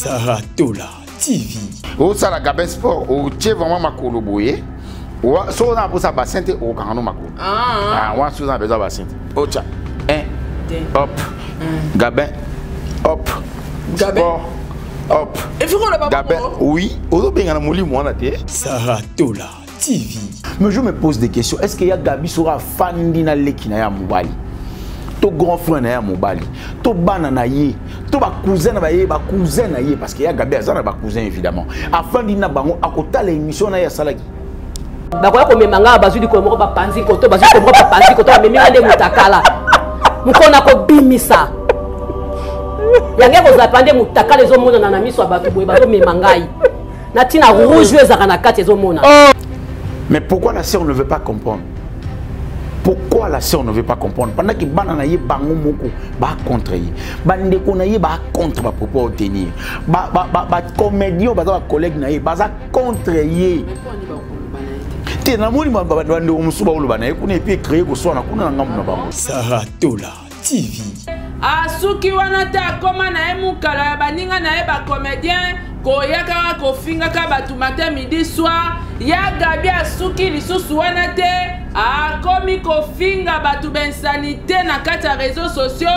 Sarah Tola TV. Osala Gabin Sport, otie vraiment makolo boye. Soki oza na mposa bassin te okokanga no makolo. Ah, wana soki oza na besoin bassin te. Otya 1 hop. Gabin hop. Sport hop. Gabin oui, ozobenga na molimo wana te. Sarah Tola TV. Mais je me pose des questions. Est-ce qu'il y a Gabi sera fandi na leki na ya mobali? To grand frère na ya mobali, to bana na ye, to ba cousin na ba ye, ba cousin na ye parce que ya Gabi aza na ba cousin évidemment. Afandi na bango akotala émission na ya salaki. Bakoya komema ngai bazwi likolo moko bapanzi koto bazwi likolo moko bapanzi koto bamemi ngai nde motakala mokolo na kobimisa yango ekozala mpa nde motakala ezomonana na miso ya bato boye bazomema ngai na ntina rouge oyo ezalaka na kati ezomonana. Mais pourquoi la sœur ne veut pas comprendre? Pourquoi la sœur ne veut pas comprendre? Pendant que bana na ye bango moko ba contre ye. Ba ndeko na ye ba contre ba propos tenir. Ba ba ba, ba comédien ba ba collègue na ye baza contre ye. Te na moni ba ba ndeko musu ba oloba na ye kuna et puis créer ko swana kuna na ngambo na bango. Sarah Tola TV. Asuki wana te, akoma na ye mukala ya baninga na ye ba comédien koyakaka kofingaka bato matin midi soir. Ya Gabi asuki lisusu wana te, akomi kofinga bato bainsanité na kati ya réseaux sociaux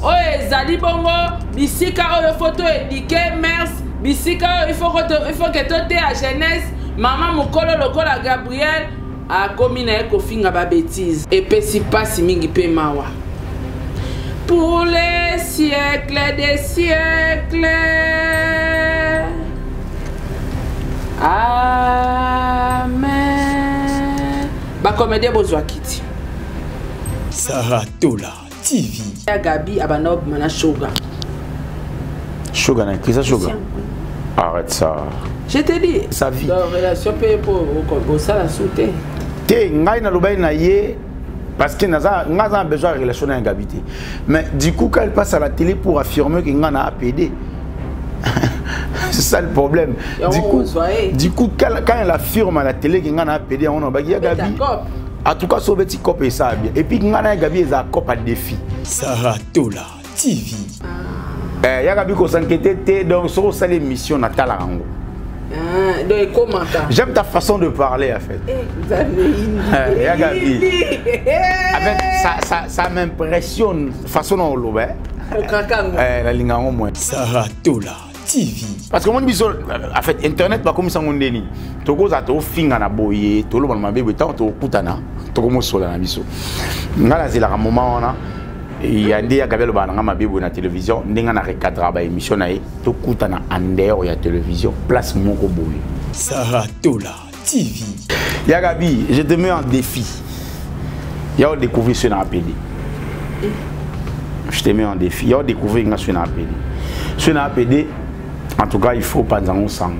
oyo ezali bongo bisika oyo faut to éduquer mers, bisika oyo il faut que toteya jeunesse. Mama mokolo lokola Gabriel akomi na ye kofinga ba bêtises, epesi pasi mingi pe mawa. Pour les siècles des siècles. Amen. Ba comédien bozwa kiti. Sarah Tola TV. Ya Gabi abanda obima na Shoga. Shoga na Krisa Shoga. Arrête ça. Je te dis. Sa vie. Donc relation pe po osala sous te. Te ngai na lobai na ye parce que naza nga za besoin de relation na Gabi te. Mais du coup quand elle passe à la télé pour affirmer que nga na APD. C'est ça le problème. Du coup quand elle affirme à la télé que nga na APD on a baki ya Gabi. En tout cas so beti cop et ça bien. Et puis nga na Gabi eza cop à défi. Sarah Tola TV. Eh ya Gabi ko s'inquiéter te donc so sale mission na tala rango. Ah, donc ekomaka. J'aime ta façon de parler en fait. Eh, vous avez une idée. Ya Gabi. En fait, ça m'impressionne façon dont on lobe. Okakango. Eh, la linga ngo moi. Sarah Tola TV. Parce que mon biso en fait internet ba comme ça ngondeni. Tokoza to finga na boye, to loba na mabe tant to kutana, to komo sola na biso. Ngala zela ka moment wana ya nde ya Gabi aloba na nga mabe boye na télévision, ndenge na recadra ba émission na ye, to kutana en dehors ya télévision, place moko boye. Sarah Tola TV. Ya Gabi, je te mets en défi. Ya découvrir ce na APD. Je te mets en défi. Ya découvrir nga ce na APD. Ce na APD, en tout cas, il faut pas en sang.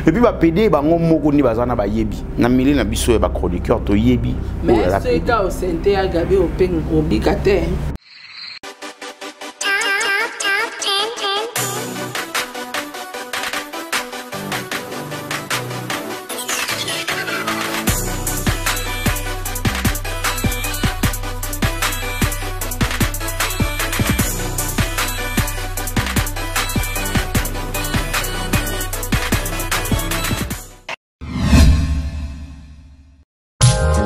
Et puis ba PD bango moko ni bazana ba yebi. Na milieu na biso ya ba chroniqueur to yebi. Mais ce cas au synthé ya Gabi au peng au bikate.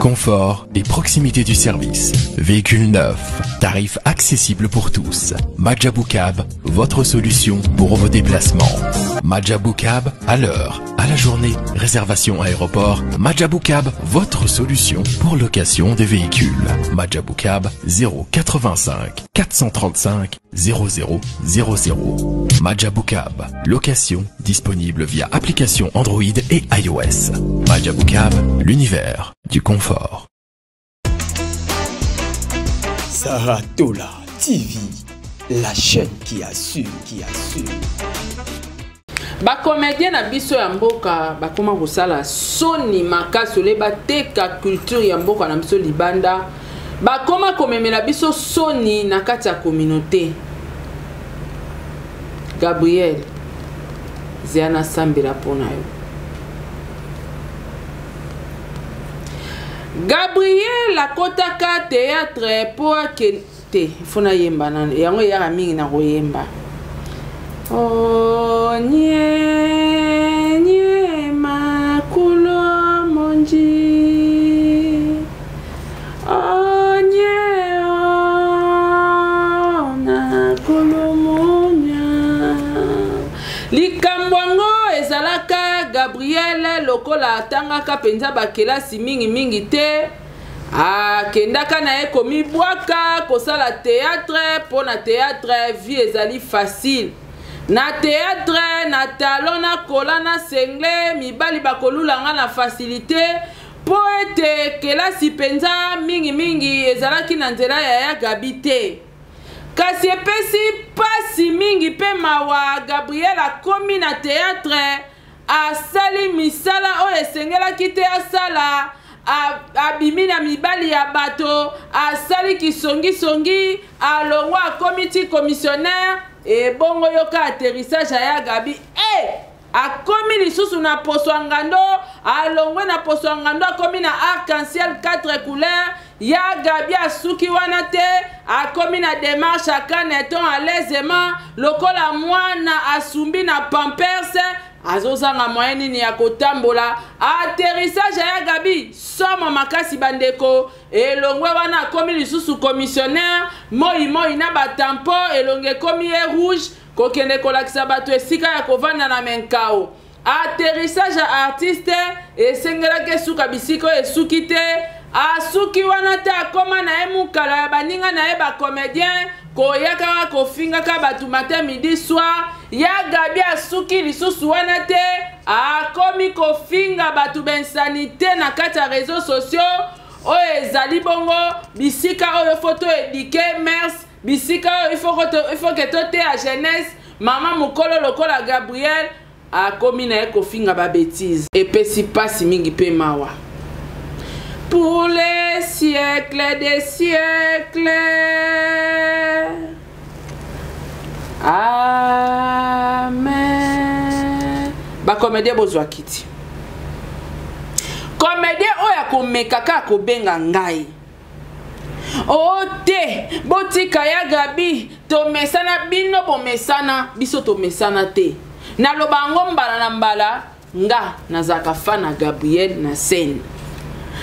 Confort et proximité du service. Véhicule neuf, tarif accessible pour tous. Majabou Cab, votre solution pour vos déplacements. Majabou Cab, à l'heure, à la journée, réservation aéroport. Majabou Cab, votre solution pour location des véhicules. Majabou Cab, 0 85 435 00 00. Majabou Cab, location disponible via application Android et iOS. Majabou Cab, l'univers du confort. Sarah Tola TV, la chaîne qui assure, qui assure. Ba comédien na biso ya mboka bakoma kosala soni makasi ole bateka culture ya mboka na biso libanda, bakoma komemela biso soni na kati ya communauté. Gabriel Ziana sambela pona yo. Gabriel akotaka théâtre po ake te, faut na yemba nanu. Yango eyaka mingi na koyemba. Oh, ni Likambo yango ezalaka Gabriel lokola atangaka mpenza bakelasi mingimingi te, akendaka na ye komibwaka kosala théâtre mpo na théâtre vie ezali facile. Na théâtre na talon na kola na sengle mibali bakolula nga na facilité mpo ete kelasi mpenza mingimingi ezalaki na nzela ya ya Gabi te. Kasi epesi mpasi mingi mpe mawa, Gabriel akomi na théâtre, asali misala oyo esengelaki te asala, abimi na mibali ya bato, asali kisongisongi, alongwa akomi ti commissionnaire, ebongo yoka atterrissage ya Gabi. Eh! Akomi lisusu na poso ya ngando, alongwe na poso ya ngando akomi na arc-en-ciel 4 couleurs. Ya Gabi asuki wana te, akomi na démarche ya caneton à l'aisement lokola mwana asumbi na pampers, azozanga moyen nini ya kotambola. Atterrissage ya Gabi somo makasi bandeko. Elongwe wana akomi lisusu commissionnaire, moi moi na ba tampo, elongi ekomi ye rouge, kokende kolakisa bato esika ya kovanda na menkao. Atterrissage ya artiste esengelaki esuka bisika oyo esuki te. Asuki wana te, akoma na ye mukala ya baninga na ye ba comédien, koyakaka kofingaka bato matin midi soir. Ya Gabi asuki lisusu wana te, akomi kofinga bato bensanité na kati ya réseaux sociaux oyo ezali bongo bisika oyo faut to éduquer mers, bisika oyo il faut que toteya jeunesse. Mama mokolo lokola Gabriel akomi na ye kofinga ba bêtises, epesi pasi mingi pe mawa. Pour les siècles des siècles. Amen. Ba comédien bozwa kiti. Comédien oyo akomeka kaka kobenga ngai. Oh te, botika ya Gabi, tomesana bino bomesana, biso tomesana te. Naloba yango mbala na mbala, nga nazalaka fan na Gabriel na scène.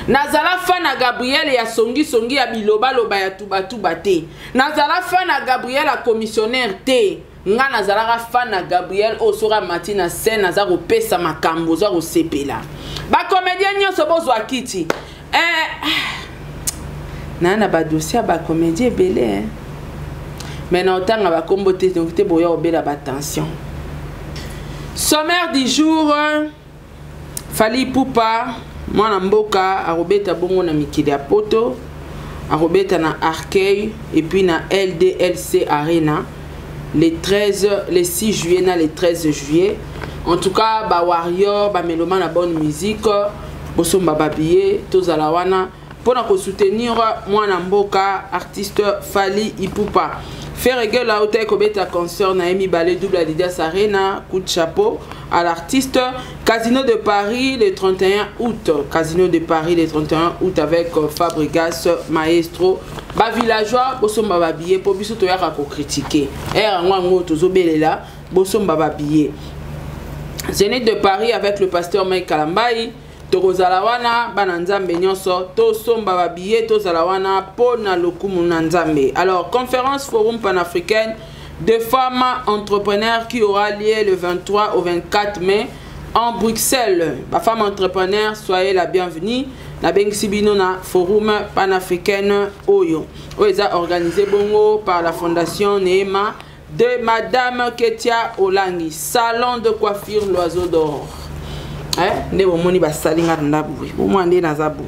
Nazala fan na Gabriel ya songi songi ya bilobaloba ya tubatuba te. Nazala fan na Gabriel ya commissionnaire te. Nga nazalaka fan na Gabriel oyo soki amati na scène aza kopesa makambo, oza kosepela. Ba comédien nyonso bozwa kiti. Na na ba dossier ba comédien ebele, hein. Mais na otanga ba kombo te, donc te boya obela ba tension. Sommaire du jour, Fally Ipupa, mwana mboka akobeta bongo na mikili ya poto, akobeta na Arcueil et puis na LDLC Arena le 13, le 6 juillet na le 13 juillet. En tout cas, ba warrior, ba mélomane na bonne musique, bosomba ba billet, tozala wana pona ko soutenir mwana mboka artiste Fally Ipupa. Ferre Gola auta kobeta concert na Emi Ballet double Adidas Arena, coup de chapeau à l'artiste. Casino de Paris le 31 août, Casino de Paris le 31 août avec Fabregas Maestro. Ba villageois bosomba ba billet po biso toyaka ko critiquer. Er ngwango tozobelela bosomba ba billet. Zénith de Paris avec le pasteur Mike Kalambayi. Tokozala wana bana nzambe nyonso tosomba ba billet, tozala wana po na lokumu na nzambe. Alors conférence forum panafricaine de femmes entrepreneurs qui aura lieu le 23 au 24 mai en Bruxelles. Ba femme entrepreneur, soyez la bienvenue. Na bengisi bino na forum panafricaine oyo. Oyo eza organisé bongo par la fondation Neema de Madame Ketia Olangi, salon de coiffure l'oiseau d'or. Hein, nde bomoni basali nga nda boye. Bomwa nde naza boye.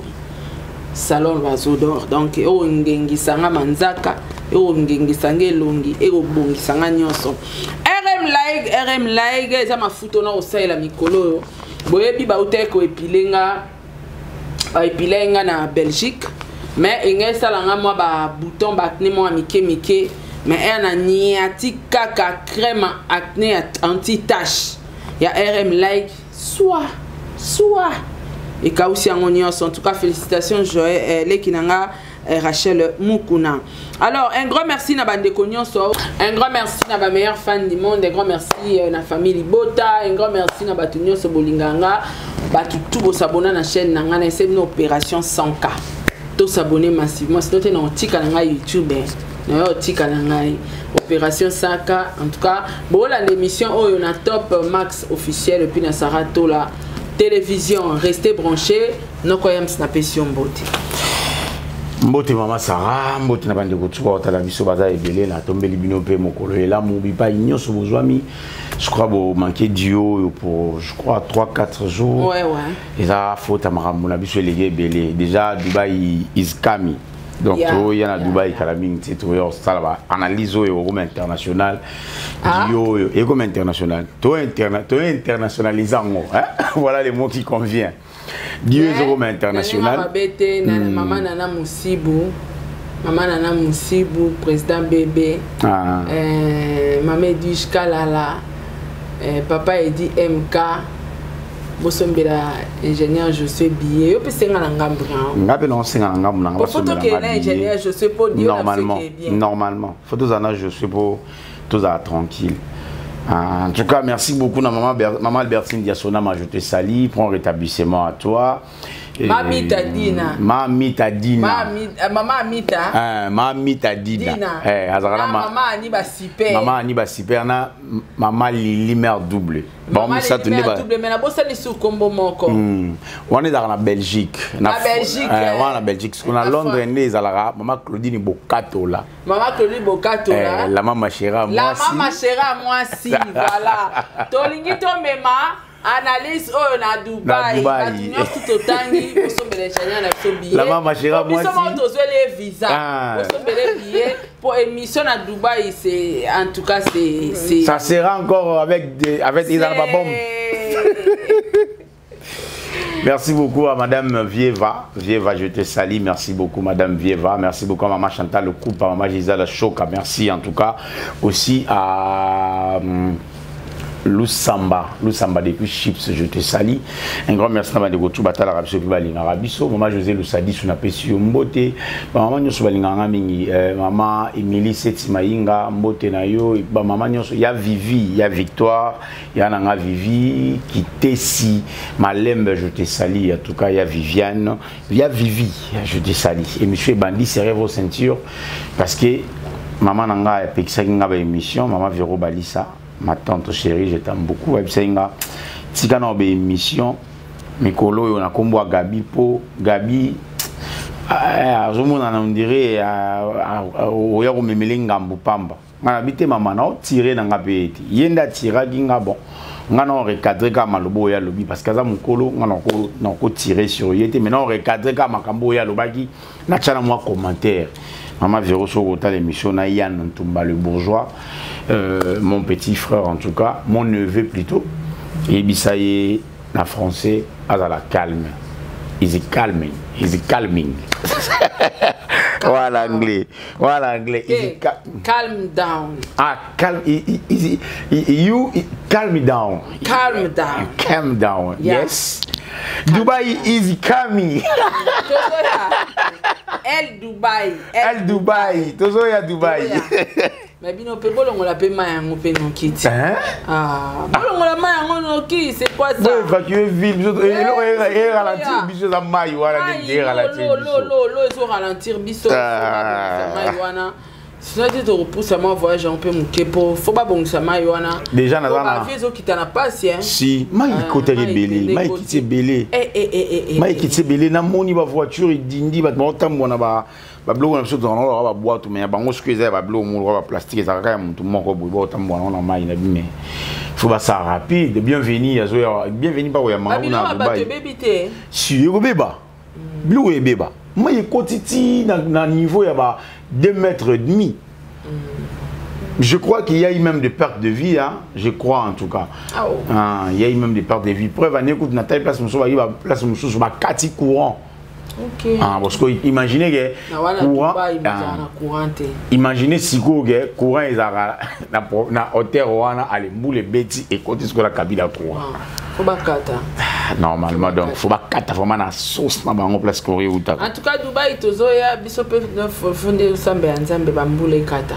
Salon l'oiseau d'or. Donc oyo ngengisa nga manzaka, oyo ngengisa nga elongi, oyo bongisa nga nyonso. RM like, RM like eza mafuta na osalela mikolo oyo. Boyebi ba utaki ko épiler nga, ba épiler nga na Belgique. Mais inga esala nga mwa ba bouton ba acné mwa mike mike, mais er na niati kaka crème acné anti-tache ya RM like soit soit et kausi yango nyonso. En tout cas félicitations Joël, leki nanga, Rachel Mukuna. Alors un grand merci na bandeko nyonso, un grand merci na ba meilleurs fans du monde, un grand merci na famille Libota, un grand merci na bato nyonso bolinganga, bato tout bo s'abonner na chaîne na nga na essayer une opération 100K. To s'abonner massivement sinon te na otika na nga YouTube. Nayo otika na ngai opération saka. En tout cas bolanda émission oyo na Top Max Officiel et puis na Sarah Tola Télévision. Restez branchés. Noko Yams na pesi yo mbote. Mbote mama Sarah, mbote na bandeko tsuka otala biso baza ebele na tombeli bino pe mokolo elamu bipai nyonso bozwami. Je crois bo manquer duo pour, je crois, 3 4 jours. Eza faute ya makambo na biso eleki ebele. Déjà Dubai is coming. Donc toya na Dubai kala mingi te, toya kosala ba analyse oyo ekoma international. Duo oyo ekoma international. To internationaliser yango, hein? Voilà les mots qui convient. Duo ezokoma international. Mabe te na mama Nana Musibu. Mama Nana Musibu, président bébé. Mama Edwige Kalala, papa Edi MK. Bosombela ingénieur Josué billet. Yo pe senga na ngambu na. Nga pe na senga na ngambu na nga. Po photo ke na ingénieur Josué po Dieu na Normalement, bien. Normalement. Photo za na Josué po toza tranquille. Ah, en tout cas, merci beaucoup na maman maman Albertine Diasona, je te salue, prends rétablissement à toi. Et Mami Tadina. Mami Tadina. Mami, maman Amita. Ah, Mami Tadina. Dina. Eh, azalaka Na ma maman Annie Basiper. Maman Annie Basiper na maman Lili mère double. Bon, Maman ça Lili tenait mère ba double, mais na bosali sur kombo moko. Wana ezalaka na Belgique. Na Belgique, Eh, wana na Belgique. Parce que na Na Londres France. nde ezalaka maman Claudine Bokatola. Maman Claudine Bokatola. Eh, la mama chéra La mwasi. mama chéra mwasi, voilà. Tolingi tomema analyse oyo na Dubai. Na Dubai. Bato nyonso totangi, bosombela ingénieur na biso billet. La mama chéra Po biso mwasi. moko tozweli ye visa. Ah. Bosombela billet pour émission na Dubaï, c'est, en tout cas, c'est, c'est Ça sera encore avec des, avec C'est Isabelle Babom. Merci beaucoup à Madame Vieva. Vieva, je te salue. Merci beaucoup, Madame Vieva. Merci beaucoup à Maman Chantal Coupe, à Maman Gisèle Choka. Merci en tout cas aussi à Lusamba. Lusamba depuis Chips, je te salue. Un grand merci à Madame Gotou Batala Rabiso Pibalinga Rabiso. Maman José Lusadi Sunapesi Mbote. Maman Nyoso Balinga Mingi. Maman Émilie Setimainga Mbote Nayo. Ba Maman Nyoso. Ya Vivi, ya Victoire. Ya Nanga Vivi Kitesi Malembe, je te salue. En tout cas, ya Viviane. Ya Vivi, je te salue. Et Monsieur Bandi, serrez vos ceintures parce que Maman Nanga a pexé une émission. Maman Véro Balissa, ma tante chérie, je t'aime beaucoup. Et puis, c'est une tika na émission. Mikolo yo na kombo ya Gabi po Gabi, ah, azomona na on dirait, ah, ah, ah, oya komemele ngambo pamba. Nga na bite mama na tirer na nga pe ete. Ye nde atiraki nga, bon. Nga na recadrer ka malobo oyo alobi parce que aza mokolo, nga na ko, na ko tirer sur ye te, mais na recadrer ka makambo oyo alobaki, na tia na mwa commentaire. Maman Véro Sokota, l'émission na Yann Ntumba le bourgeois, mon petit frère en tout cas, mon neveu plutôt, et bisaye na français, azala calme. Is it calming? Is it calming? Voilà anglais. Voilà anglais. Is it Hey, calm down. Ah, calm. Is it, you calm me down. Calm down. You calm down. Yeah. Yes. Dubai is coming. Tozoya. El Dubai. El Dubai. Tozoya Dubai. Tozoya. Mais bino pe bolongola pe mai yango pe noki ti. Hein? Ah, bolongola mai yango noki, c'est quoi ça? Bo évacuer ville, biso, Eh, eh, eh, eh, c'est ralentir quoi? biso za mai wana, Mai, nde ralentir lo, biso. lo, lo, lo, ezo ralentir biso, Ah. faut babongisa mai wana. Sinon te tokopusa mwa voyage yango mpe moke po fo babongisa mai wana. Déjà, naza Po na- ba vie ezokita na pasi, hein. Si, mai Ah, ekotaki mai ebele, ekende mai ekoti. ekiti ebele. Eh, eh, eh, eh, eh, Mai eh. ekiti ebele, namoni ba voiture edindi, bato baotambola na ba babiloko na biso tozalaka na lokola ba boîte, mais ya bango soki eza ya babiloko moko lokola ba plastique, ezalaka kaka ya motu moko boye, baotambola nango na mai na bime. Faut basala rapide, bienvenue, azoya, bienvenue pa koyamba Ba ngo na biloko ya bato Dubai. ebebi te. Si, ekobeba. Biloko ebeba. Mai ekoti ti na niveau ya ba deux mètres et demi. Je crois qu'il y a eu même des pertes de vie, hein. Je crois en tout cas. Ah, oh. Ah, il y a eu même des pertes de vie. Preuve, on écoute, Nathalie, place Moussou, bah, place Moussou, bah, quatre courant. Ok. Ah, parce que imaginez que Na wana courant, Dubai, ah. bazala na courant te. Imaginez si que courant ezalaka na pro-, na hôtel wana, allez, mboule beti et côté ce que la cabine à courant. Ah, faut bakata. Ah, normalement, donc, faut bakata vraiment na sauce na bango place Corée ou ta. En tout cas, Dubaï, tozoya, biso pe, no, fonde sambe ya Nzambe, ba mbule kata.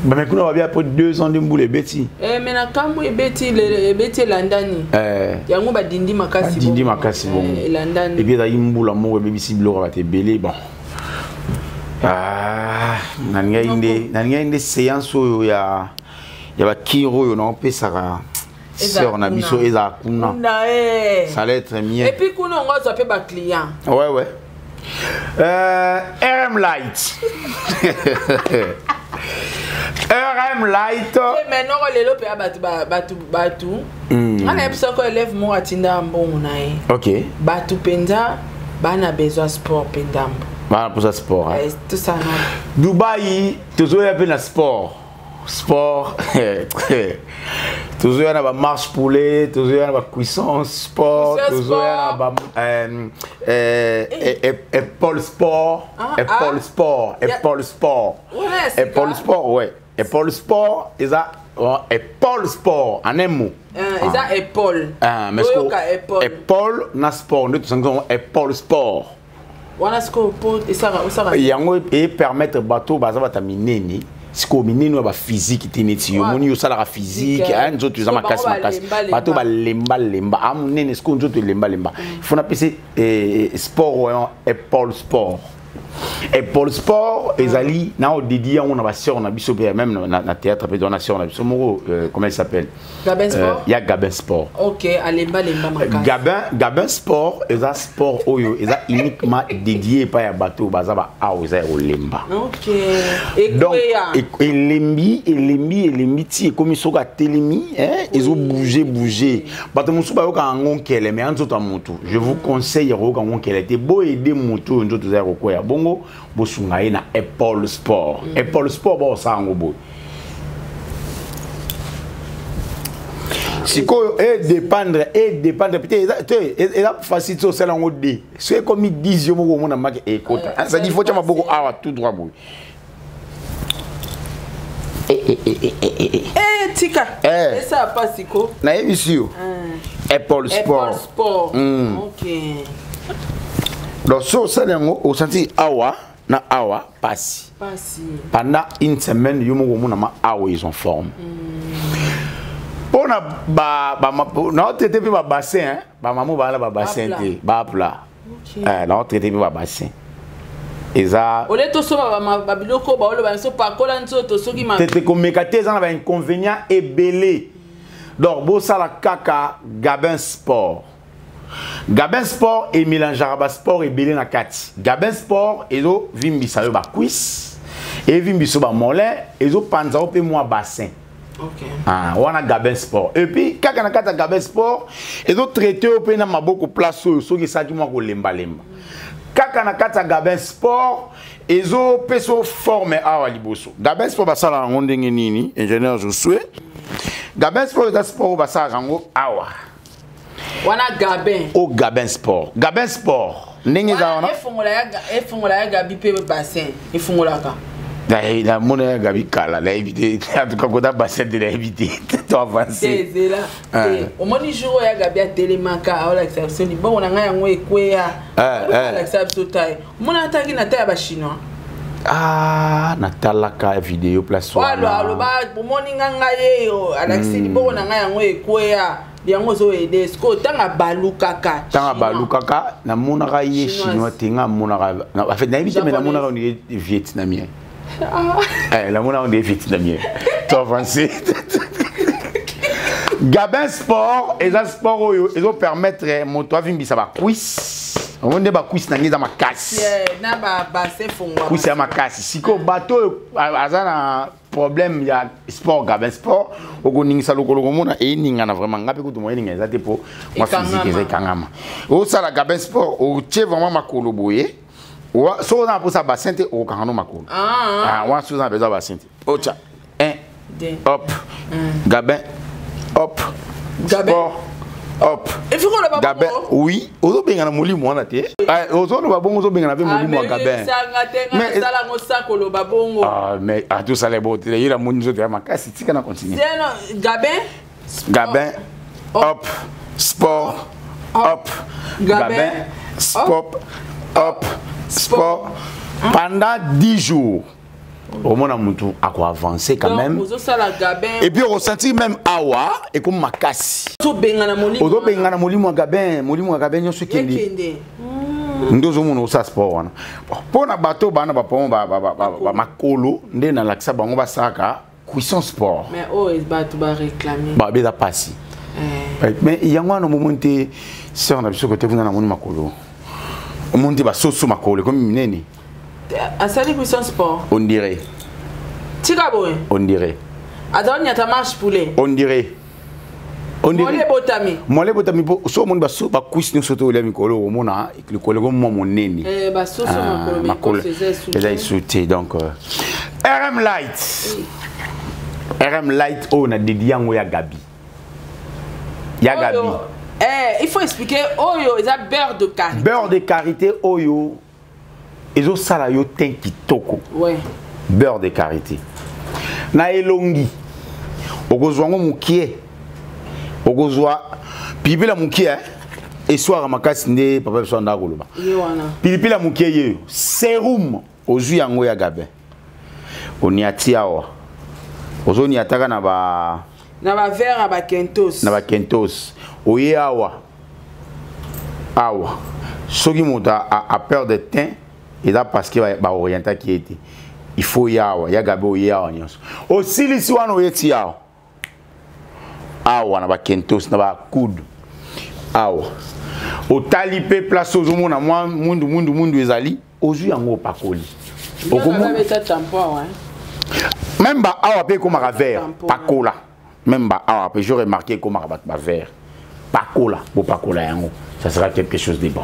Ba, mais kuna babia après 2 ans de mbule beti. Eh, mais na kambo ebeti, le, ebeti elandani. Eh. Yango ba dindi makasi Ba dindi bongo. makasi bongo. Eh, elandani. Et puis, ezalaki mbula moko ebebisi biloko ba tebele, bon. Ah, nalingaki nde nalingaki nde séance oyo ya ya bakire oyo naopesaka sœur na biso ezala kuna. Kuna eh. Ça allait être mieux. Et puis kuna ongo azwa mpe baclient. Ouais. RM Light. RM Light. Mais noko lelo mpe ya bato bato bato nga nayebisa ko élève moko atindaka mbongo na ye. Bato mpenza bana besoin sport mpe ndambo. Bana mposa sport, hein? Eh, tosala. Dubai tozoya mpe na sport. Sport, tozoya na bamarche poulet, tozoya na bacuisson sport, tozoya na ba épaule sport. Épaule sport, épaule sport, épaule sport, ouais, épaule sport eza épaule sport en un mot. Eza épaule. Mais épaule na sport nde tosangi épaule sport. Wana sikoyo po esaka yango epermettre bato baza bata minene. Sikoyo minene oyo baphysique te, neti yo omoni yo osalaka physique, nzoto eza makasi makasi, bato balembalemba a monene, sikoyo nzoto elembalemba, faut napesa sport oyo épaule sport. Épaule sport ezali na odédié yango na basœur na biso mpe même na théâtre mpe na sœur na biso moko, comment il s'appelle? Gabin Sport. Ya Gabin Sport. Ok, alemba lemba makasi. Gabin Sport eza sport oyo eza uniquement dédié epai ya bato baza ba awa eza ya kolemba. Donc elembi, elembi, elembi ti ekomi soki atelemi ezobouge bouge. Bato mosusu bayokaka yango nkele, mais ya nzoto ya motu, je vous conseille ya koyoka yango nkele te. Boyede motu oyo nzoto eza ya kokwea bongo, bosunga ye na épaule sport. Épaule sport baosala yango boye. Sikoyo edépendre, edépendre peut-être te, eza facile te. Osala yango de soki ekomi 10, yo moko omona make ekota. C'est-à-dire faut tia maboko awa tout droit boye. Tika esa pasi ko. Nayebisi yo, épaule sport. Sport, ok. Donc so osali yango, osanti awa na awa pasi. Pasi. Pendant une semaine, yo moko omona ma awa ils en forme. Mpona naotraite mpe babassin, bamama baa na babassin te, baapla, naotraite mpe babassin eza. Ole tosomba babiloko baoloba biso pakola nzoto soki. Tete komeka te, eza na bainconvénient ebele. Donc bosala kaka Gabin Sport. Gabin Sport emélangeaka basport ebele na kati. Gabin Sport ezovimbisa yo bacuisse, evimbisa yo bamolin, ezopanza yo mpe mwa bassin. Ah, wana Gabin Sport. Et puis kaka na kati ya Gabin Sport, ezotraite yo mpe na maboko, place oyo soki esalaki mwa kolembalemba. Kaka na kati ya Gabin Sport, ezopesa yo forme awa liboso. Gabin Sport basalaka yango ndenge nini, ingénieur Josue? Gabin Sport eza sport oyo basalaka yango awa. Wana Gabin. O Gabin Sport, Gabin Sport ndenge eza wana. Efongola ya Gabi mpe bassin efungolaka. Namona ya Gabi kala, nayebi te. En tout cas kota bassin te, nayebi te, to avance. Ezela omoni jour oyo ya Gabi atelemaka, aolakisa biso libongo na ngai yango ekweya, alakisa biso taille, omona ataki na taille ya bachinois. Ah, natalaka video place. Wana aloba omoni nga ngai ye alakisi libongo na ngai yango ekweya, yango ozoyede sikoyo ntango abalukaka. Ntango abalukaka, namonaka ye chinois te, nga amonaka, en fait nayebi te, mais namonaka on dirait vietnamien. Namonaka on dirait vietnamien. To avancé. Gabin Sport eza sport oyo ezopermettre moto avimbisa bacuisse. Omoni nde bacuisse na ngai eza makasi, cuisse ya makasi. Sikoyo bato oyo aza na problème ya sport, Gabin Sport, okoningisa lokolo, komona eningana vraiment. Nga mpe kutu mo eninga eza te, mpo mwa physique eza ekangama. Osala Gabin Sport, otie vraiment makolo boye. Soki oza na mposa bassin te, okokanga no makolo wana. Soki oza na besoin bassin te, otya 1, hop, Gabin, hop, sport, hop, Gabin. Oui, ozobengana molimo wana te, ozoloba bongo, ozobengana mpe molimo ya Gabin. Mais atosala bo te, ye namoni nzoto ya makasi. Tika na continue. Gabin. Gabin, hop, sport, hop, Gabin, sport, hop, sport pendant 10 jours, omona mutu akoavance quand même. Et puis okosentir même awa ekomi makasi. Ozobengana molimo ya Gabin, molimo ya Gabin nyonso ekende. Nde ozomona osala sport wana mpo na bato bana bapomo makolo, nde nalakisa bango basalaka cuisson sport. Mais oyo bato baréclame. Babe eza mpasi Eh. Mais yango wana omomoni te, sœur na biso kote kuna, namoni makolo, omoni te basoso makolo ekomi minene. Asali cuisson sport. On dirait. Tika boye. On dirait. Aza onyata marche poulet. On dirait, on mole dirait. Ebotami. Mole ebotami, mpo so omoni baso bacuisse nyonso to olia mikolo, omona likolo ekomi mwa monene. Eh, basoso Ah, makolo, mais makolo koso eza esu te. Eza esu te. Donc RM Light, RM Light oyo na dédie yango ya Gabi, ya Gabi. Oyo, eh, il faut expliquer, oyo eza beurre de karité. Beurre de karité oyo ezosala yo teint kitoko. Beurre de karité na elongi, okozwa yango mokie, okozwa pilipili ya mokie, eh? Eswaka makasi nde papa biso andaka koloba. Ye wana. Pilipili ya mokie yeyo, sérum ozwi yango ya Gabin, oniati awa, ozoniataka na ba Na baverre ya bakentos. Na bakentos. Oye awa awa, soki moto a peur de teint, eza parce que baorientaki ye te. Il faut ye awa ya Gabi, oye awa nyonso, osilisi wana, oye ti awa awa na bakentos, na bacoude awa, otali mpe place ozomona mwa mwindu mwindu mwindu ezali, ozwi yango, opakoli. Okomona eza tampon awa, hein. Même ba awa mpe ekomaka vert. Tampon. Pakola même ba awa mpe, je remarqué ekomaka bato ba vert. Pakola, bopakola yango, ça sera quelque chose de bon.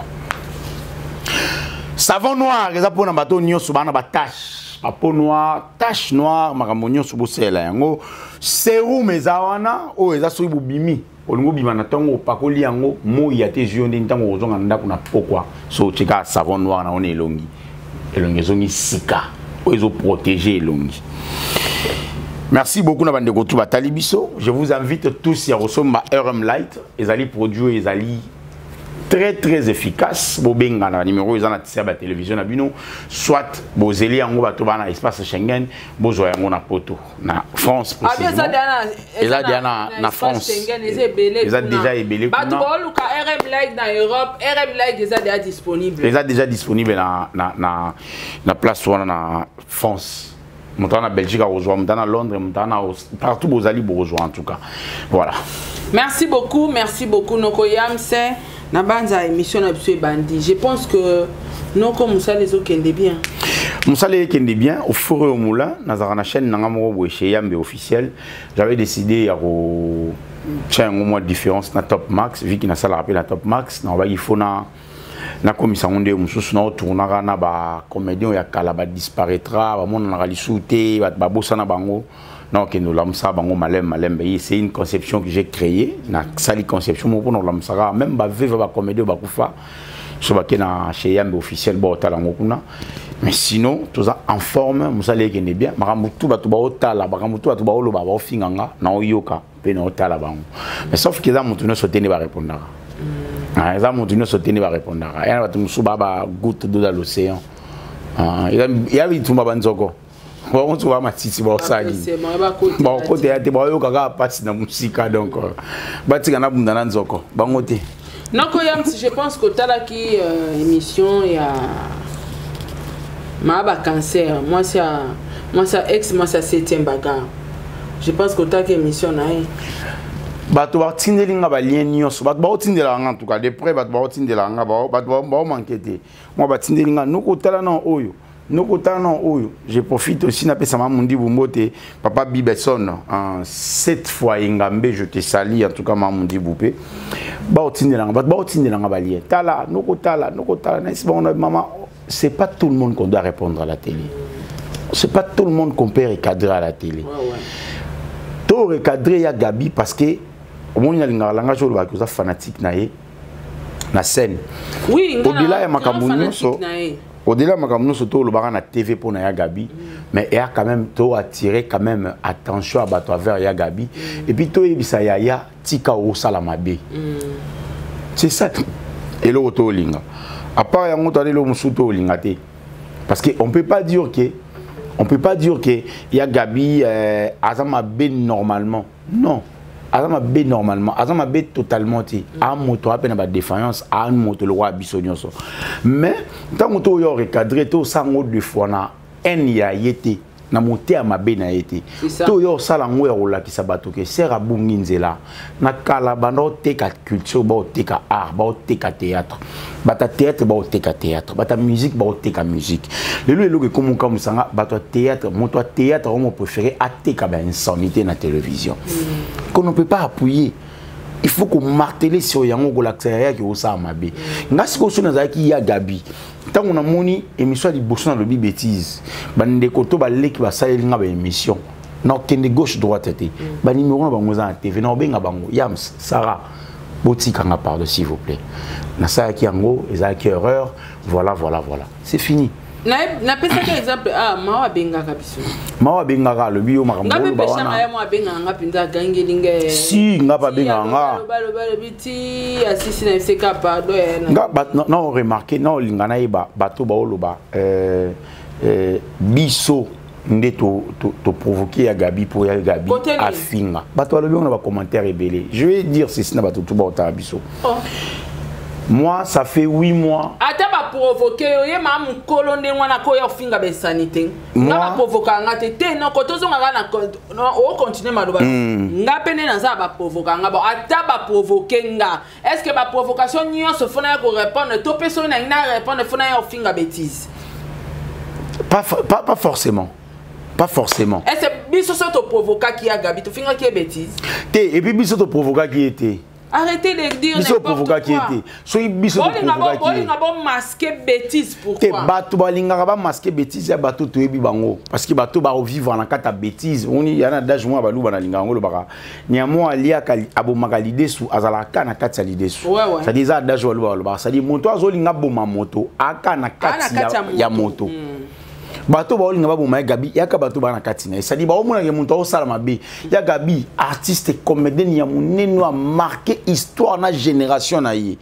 Savon noir eza mpona bato nyonso bana batache, bapeau noire, tache noire, makambo nyonso, bosalela yango. Sérum eza wana, oyo eza soki bobimi, olingi obima na ntongo, opakoli yango, moi ya te ezwi yo, nde ntango ozonga na ndako na pokwa, so otie kaka savon noir na wana, elongi, elongi ezongi sika. Oyo ezoprotege elongi. Merci beaucoup na bandeko tu batali biso. Je vous invite tous ya kosomba RM Light. Ezali produit oyo ezali très très efficace. Bobenga na numéro eza na tisia ba télévision na bino, soit bozeli yango bato bana espace Schengen, bozwa yango na poto, na France Abi eza précisément. deja na Eza deja na espace France. Schengen, eza ebele Eza kuna. Déjà ebele Bato kuna. baoluka RM Light na Europe, RM Light eza deja disponible. Eza déjà disponible na place wana na France. Moto na Belgique akozwa, moto na Londres, moto na partout bozali bokozwa, en tout cas voilà. Merci beaucoup, merci beaucoup, noko Yamse. Na banza émission na biso ebandi, je pense que noko mosala ezokende bien. Mosala ekende bien au four et au moulin. Nazalaka na chaîne nanga moko boye, chez Yambe officiel. J'avais décidé ya kotia yango mwa différence na Top Max, vu que nasalaka mpe na Top Max. Nalobaki fo na nakomisa yango nde mosusu. Naotournaka na bacomédien ya kala badisparaîtra, bamonanaka lisusu te, bato babosana bango, naokende olamusaka bango malembe malembe. C'est une conception que j'ai créée. Nasali conception moko mpona olamusaka même baveva, bacomédien oyo bakufa. So bake na chez Yambe officiel, baotala yango kuna. Mais sinon toza en forme, mosala ekende bien. Makambo tu bato baotala, makambo tu bato baoloba, baofinga nga, naoyoka mpe naotala bango. Mais sauf que eza moto nyonso te nde barépondaka. Ah, eza moto nyonso te nde barépondaka. Ya na bato mosusu baa ba goutte d'eau dans l'océan. Ah, ya bitumba banzoko bango mosusu baa matiti, baosali bakokotela te, baoyoka kaka mpasi na mosika. Donc batika na bunda na nzoko bango te. Noko Yams, je pense qu'otalaki émission ya maa bacancer, mwasi ya mwasi ya ex mwasi ya septième bagarre. Je pense qu'otalaki émission na ye. Bato batindeli nga balien nyonso, bato baotindelaka nga, en tout cas de près, bato baotindelaka nga, bato baomanke te. Mwa batindeli nga, nokotala na oyo, nokotala na oyo. Je profite aussi napesa Mamundi Bumbote, papa Bibeson, sept fois Engambe, je te salue. En tout cas Mamundi Bupe, baotindelanga, bato baotindelanga balien, tala nokotala, nokotala nayesi bango na mama. C'est pas tout le monde qu'on doit répondre à la télé, c'est pas tout le monde qu'on peut recadrer à la télé. To recadrer ya Gabi parce que omoni nalingaka langage oyo olobaki, oza fanatique na ye na scène. Oui, nga Au-delà ya grand makambo fanatique nyonso, na ye. Au-delà ya makambo nyonso to olobaka na TV mpo na ya Gabi, mais eya quand même to attirer quand même attention ya bato envers ya Gabi, et puis toyebisa yaya tika osala mabe. C'est ça eloko to olinga. À part yango, toali eloko mosusu to olinga te, parce que on peut pas dire que ya Gabi aza mabe normalement, non. Aza mabe normalement, aza mabe totalement te. A moto ape na ba défaillance, a moto le roi biso nyonso. Mais ntango to yo recadrer to sango deux fois na haine ya ye te na motema mabe na ye te. To yo osala yango ya kolakisa bato ke ser abungi nzela. Na kala banda oteka culture, ba oteka art, ba oteka théâtre. Bata théâtre ba oteka théâtre, bata musique ba oteka musique. Lelo eloko ekomoka musanga bato ya théâtre, moto ya théâtre omo préféré ateka ba insanité na télévision. Qu'on ne peut pas appuyer. Il faut qu'on martèle sur yango kolakisa ya ki osala mabe. Nga sikoyo so nazalaki ya Gabi. Ntango namoni émission ya liboso nalobi bêtise, bandeko to baleki basaleli nga ba émission, nakokende gauche droite te. Ba numéro na bango eza na TV, nakobenga bango Yams, Sarah, botikanga pardon s'il vous plaît. Nasalaki yango, ezalaki erreur, voilà voilà voilà. C'est fini. Napesaki exemple, ah, mawa abengaka biso. Mawa abengaka, alobi yo makambo Nga mpe oloba peshanga wana. ye mo abengaka nga mpenza, agangeli nga. Si, nga mpe abengaka nga. Aloba, aloba, alobi ti asisi na eseka pardon ya na. Nga ba, na, na remarqué, na olinga na yeba bato ba oloba, biso nde to provoquer ya Gabi pour ya Gabi Côté nini? afinga. Bato balobi on a ba commentaire ebele. Je vais dire ceci na bato tout ba otala biso. Oh. Moi, ça fait 8 mois. Ata ba provoquer yo, ye ma mukolo nde mwana ko ya ofinga ba insanité. Moi? Nga ba provoquer nga te, te non, ko tozonga nga na ko, non, o continuer maloba. Nga pe nde naza ba provoquer nga. Bon, ata ba provoquer nga. Est-ce que ba provocation nyonso fona ya ko répondre, to pe so na na répondre fona ya ofinga bêtise? Pas pas, pas forcément. Pas forcément. Est-ce que biso so to provoquer ki ya Gabi, to finga ki bêtise? Te, et puis biso to provoquer ki était. Arrêtez de dire Biso n'importe provoquer quoi. ki était. Soki biso to Bolinga bo, provoquer ki bolinga bo masquer bêtise pourquoi? Te bato balingaka ba masquer bêtise ya bato toyebi bango parce que bato ba vivre na kata bêtise. Oni ya na dage moi baluba na linga ngo lobaka. Nyamo aliaka abomaka lidesu azalaka na kati ya lidesu. Ouais, ouais. C'est-à-dire za dage baluba balobaka. C'est-à-dire moto azolinga boma moto aka na Ana kati kati ya ya moto. moto. Bato ba olinga baboma ya Gabi, yaka bato ba na kati na ye. C'est-à-dire ba omona ke moto aosala mabe. Ya Gabi, artiste comédien ya monene a marqué histoire na génération na ye.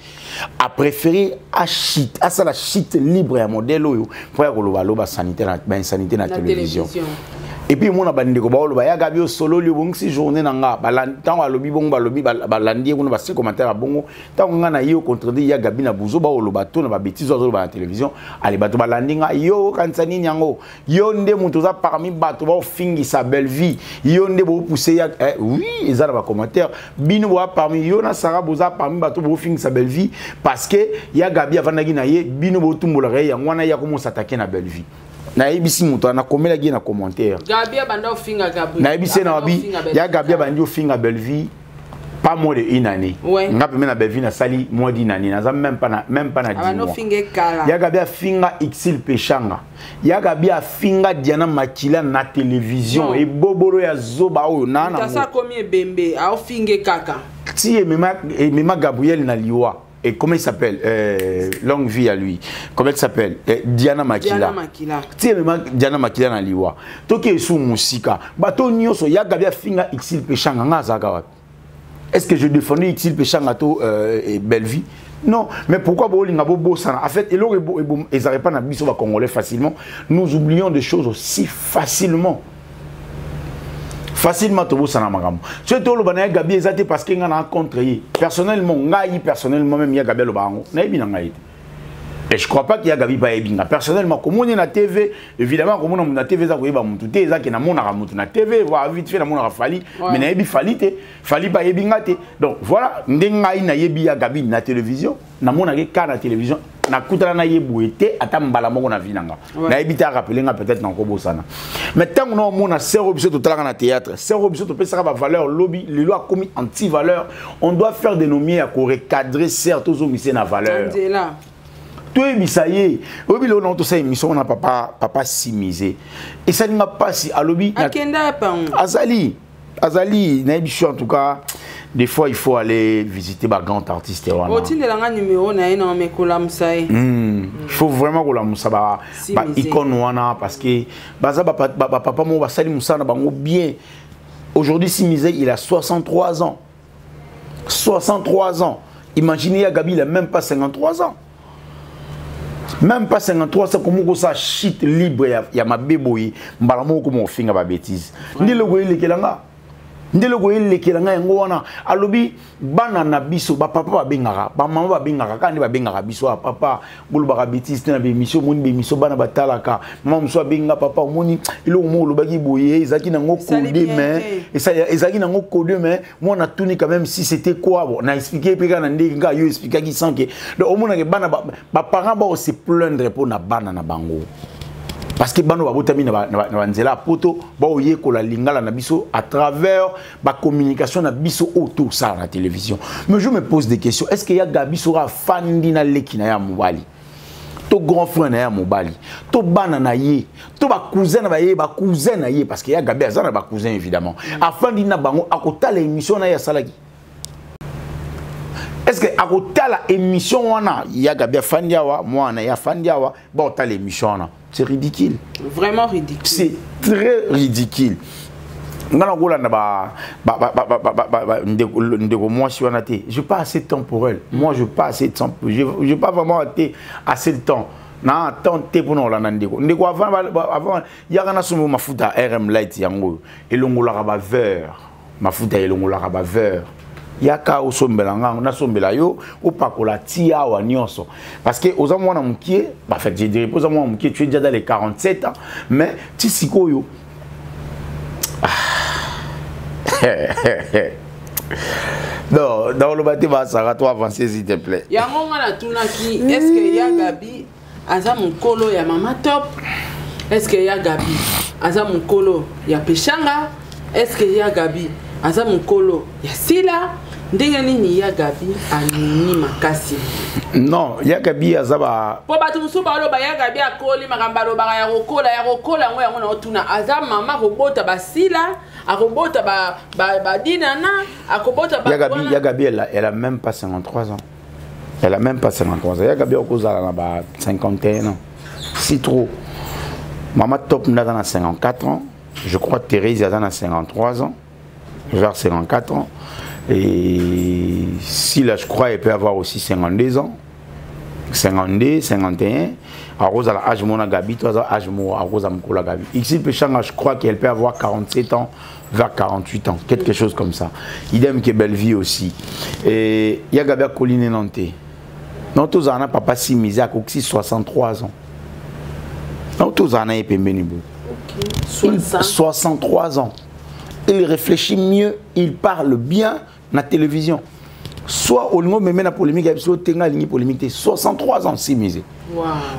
A préféré a chute, a sala chute libre ya modèle oyo po ya koloba loba sanité na, ba insanité na Na télévision. télévision. Et puis mona bandeko ba oloba ya Gabi osolo li obongisi journée na nga. Ba lan-, tango alobi bongo, balobi, ba, ba landi kuna ba se commentaire ya bongo. Tango nga na yo contredit ya Gabi na buzo ba oloba to na ba bêtises oloba na télévision. Allez bato ba landi nga yo kanisa nini yango. Yo nde moto za parmi bato ba ofingisa belle vie. Yo nde bo pousser ya, eh, oui, eza na ba commentaire. Bino bo parmi yo na Sarah boza parmi bato bo ofingisa belle vie parce que ya Gabi avandaki na ye bino bo tumbola ya ngwana ya komo s'attaquer na belle vie. Nayebisi moto wana, nakomelaki ye na commentaire. Gabi abanda ofinga Gabi. Nayebisi ye na Abanda babi, ofinga Bellevue. ya Gabi abandi ofinga Bellevue, pas moins de une année. Ouais. Nga pe na Bellevue nasali moins d'une année, naza même pas na, même pas na dix Abanda mois. ofinga ekala. Ya Gabi afinga Exil Peshanga. Ya Gabi afinga Diana Makila na télévision. Non. E bobolo ya zoba oyo, na na Mutasa ngo. akomi ebembe, aofinge kaka. Ti emema Gabriel na liwa. Et comment il s'appelle? Longue vie à lui. Comment elle s'appelle? Diana Makila. Diana Makila. Ti emema Diana Makila na liwa. Toki esu musika. Bato nyonso ya Gabi afinga Exil Peshanga nga azaka wapi? Est-ce que je défendais Exil Peshanga to et Bellevue? Non, mais pourquoi bolinga bo bosana? En fait, eloko ebo, ebo, ils arrivent pas na biso ba congolais facilement. Nous oublions des choses aussi facilement. Facilement to bosana makambo. Soki to loba na ya Gabi eza te parce que nga na contre ye. Personnellement, ngai personnellement même ya Gabi loba yango. Nayebi na ngai te. Et je crois pas qu'il y a Gabi ba yebi nga. Personnellement, comme on est na TV, évidemment comme on est na TV za koyeba mutu te, eza ke na monaka mutu na TV, voir vite fait na monaka Fally, Ouais. mais nayebi Fally te, Fally ba yebi nga te. Donc voilà, nde ngai na yebi ya Gabi na télévision, na monaka ka na télévision, na kutana na ye boye te, ata mbala moko na vie na nga. Ouais. Nayebi te rappeler nga peut-être na kobosana. Mais tant que nous mona sero biso totalaka na théâtre, sero biso topesaka ba valeur lobby, lelo akomi anti-valeur, on doit faire des nommés à ko recadrer certes aux na valeur. Nzela. Toyebisa ye, oyebi lelo na tosala émission wana papa, papa Simize. Esali nga pasi, alobi na Akenda pa ngo. Azali, Azali, nayebi so en tout cas, des fois il faut aller visiter ba grand artiste wana. Otindela nga numéro na ye na mekolamusa ye. Il faut vraiment kolamusa ba Simize. icône wana parce que baza ba, ba, ba papa mo basali musala na bango bien. Aujourd'hui Simize, il a 63 ans. 63 ans. Imaginez ya Gabi, il a même pas 53 ans. Même pas 53, c'est comme ça chute libre ya, ya ma beboyi, mbala moko mo finga ba bêtise. Ndi logo ile kelanga. Nde eloko elekela ngai yango wana. Alobi bana na biso, bapapa babengaka, bamama babengaka, kaka nde babengaka biso. Ah, papa, bolobaka bêtise te na bémission, omoni bémission bana batalaka. Mama mosusu abenga papa, omoni eloko moko olobaki boye, ezalaki nango codé, mais ezalaki nango codé, mais moi natuni quand même si c'était quoi. Bon, na expliqué mpe kaka na ndenge kaka yo expliquaki sans que. Donc omonake bana, baparent bao se plaindre mpo na bana na bango, parce que bano babotami na banzela ya poto, baoyekola lingala na biso à travers bacommunication na biso oyo tosala na télévision. Mais je me pose des questions: est ce que ya Gabi soki afandi na leki na ya mobali, to grand frère na ya mobali, to bana na ye, to bacousin na baye, bacousin na ye, parce que ya Gabi aza na bacousin évidemment, afandi na bango, akotala émission na ye asalaki? Est ce que akotala émission wana? Ya Gabi afandi awa, mwana ye afandi awa, baotala émission wana? C'est ridicule. Vraiment ridicule. C'est très ridicule. Nga na kolanda ndeko mwasi wana te. J'ai pas assez de temps pour elle. Moi, je pas assez de temps, j'ai pas vraiment été assez de temps na temps te mpona kolanda ndeko. Avant yaka nasomba mafuta RM Light, yango oyo elongolaka baverre, mafuta elongolaka baverre. Yaka osombela nga, nasombela yo, opakola ti awa nyonso, parce que oza mwana mokie. En fait, je dirais oza mwana mokie, tu es déjà dans les 47 ans, mais ti sikoyo, ah. Non, naoloba te. Basaka to avancer, s'il te plaît. Yango nga natunaki: est ce que ya Gabi aza mokolo ya Mama Top? Est ce que ya Gabi aza mokolo ya Peshanga? Est ce que ya Gabi aza mokolo ya Sila? Ndenge nini ya Gabi anini makasi? Non, ya Gabi aza ba Mpo bato mosusu baloba ya Gabi akoli, makambo alobaka ya kokola, ya kokola. Yango naotuna: aza mama kobota basila, akobota badinana, akobota? Ya Gabi, ya Gabi, elle a même pas 53 ans. Elle a même pas 53 ans. Ya Gabi akozala na ba 51 ans si trop. Mama Top nde aza na 54 ans, je crois. Thérèse aza na 53 ans, vers 54 ans. Et si là, je crois, elle peut avoir aussi 52 ans, 52, 51. Akozala âge mona Gabi to aza âge mo akoza mokolo Gabi. Ici Peshanga, je crois qu'elle peut avoir 47 ans, vers 48 ans, quelque chose comme ça. Idem que Bellevie aussi. Et ya Gabi akoli neno te. Non, tozala na papa Simize, akokisi 63 ans. Non, tozala na ye pembeni bo. 63 ans, il réfléchit mieux, il parle bien na télévision. Soit olingo meme na polémique ya biso tenga, alingi polémique te. 63 ans, Simize.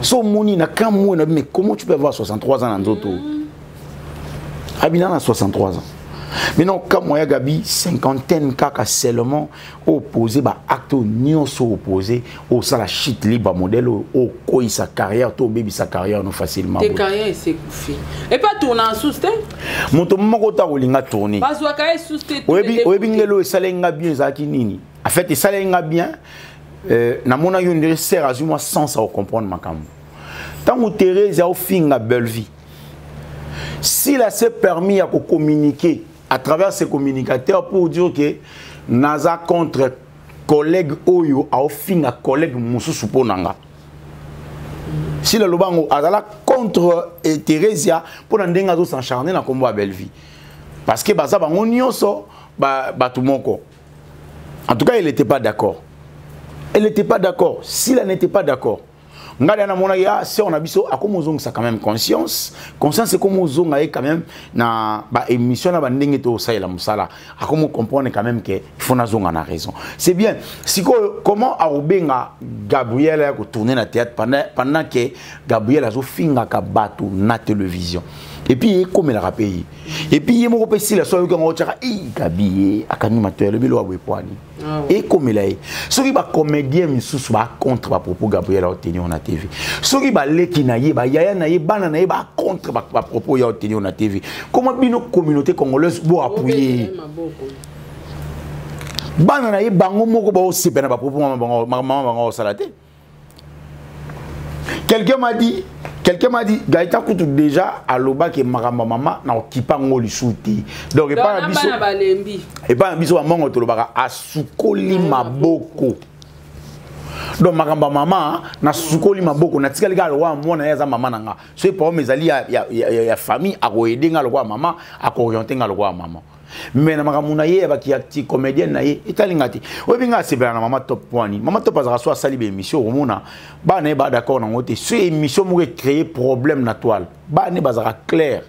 So omoni na kamwe na, mais comment tu peux avoir 63 ans na nzoto? Abina na 63 ans. Maintenant, kamwa ya Gabi, cinquantaine kaka seulement, opposé baacte nyonso, opposé osala chute libre, modèle oyo okoyisa carrière to obebisa carrière no facilement. Te, carrière esekufi epa tourne en susu te. Moto moko ta kolinga tourner. Bazwaka ye susu te. Oyebi ngelo esaleli nga bien ezalaki nini? En fait, esaleli nga bien, namonaki on dirait sœur azwi mwa sens ya kocomprendre makambo. Ntango Thérèse aofinga Bellevie, s'il a s'est permis ya kocommuniquer à travers ses communicateurs pour dire que naza contre collègue oyo aofinga collègue mosusu mpo na nga, sila lobango azala contre Thérésia mpo na ndenge azos'acharner na nkombo ya Bellevie, parce que baza bango nyonso bato moko. En tout cas, il n'était pas d'accord, elle n'était pas d'accord, Sila n'était pas d'accord. Ngai da namonaki, ah, sœur na biso akoma ozongisa quand même conscience. Conscience ekoma ozonga ye quand même na baémission na bandenge tosalela mosala. Akoma comprendre quand même que il faut nazonga na raison. C'est bien. Sikoyo, comment akobenga Gabriel ya kotourner na théâtre pendant que Gabriel azofingaka bato na télévision? Et puis ekomelaka mpe ye, et puis ye moko mpe Sila so ayoki yango, otiaka i Gabi ye akangi matoyi, alobi eloko boye poani ekomela ye. Soki bacomédien misusu bacontre bapropos Gabriel aotenir na TV, soki baleki na ye, bayaya na ye, bana na ye bacontre bapropos ya otenir na TV, comment bino communauté congolaise boappuyer bana na ye? Bango moko baosepela na bapropos mama bango osala te. Quelqu'un m'a dit Gaëtan kutu déjà alobaki makambo mama na okipa ngo lisusu te. Donc epai na biso, epai na biso bamongo tolobaka asukoli maboko. Donc makambo ya mama, nasukoli maboko, natikali kaka lokola mwana ye aza mama na nga. Soki problème ezali ya famille, akoaider nga lokola mama, akoorienter nga lokola mama. Mais na makambo na ye ya baki ya ti comédienne na ye etali nga te. Oyebi nga asepela na mama top poani. Mama top azalaka so asali ba émission okomona bana ye ba d'accord nango te. So émission moko ecréer problème na toile. Bana ye bazalaka clair.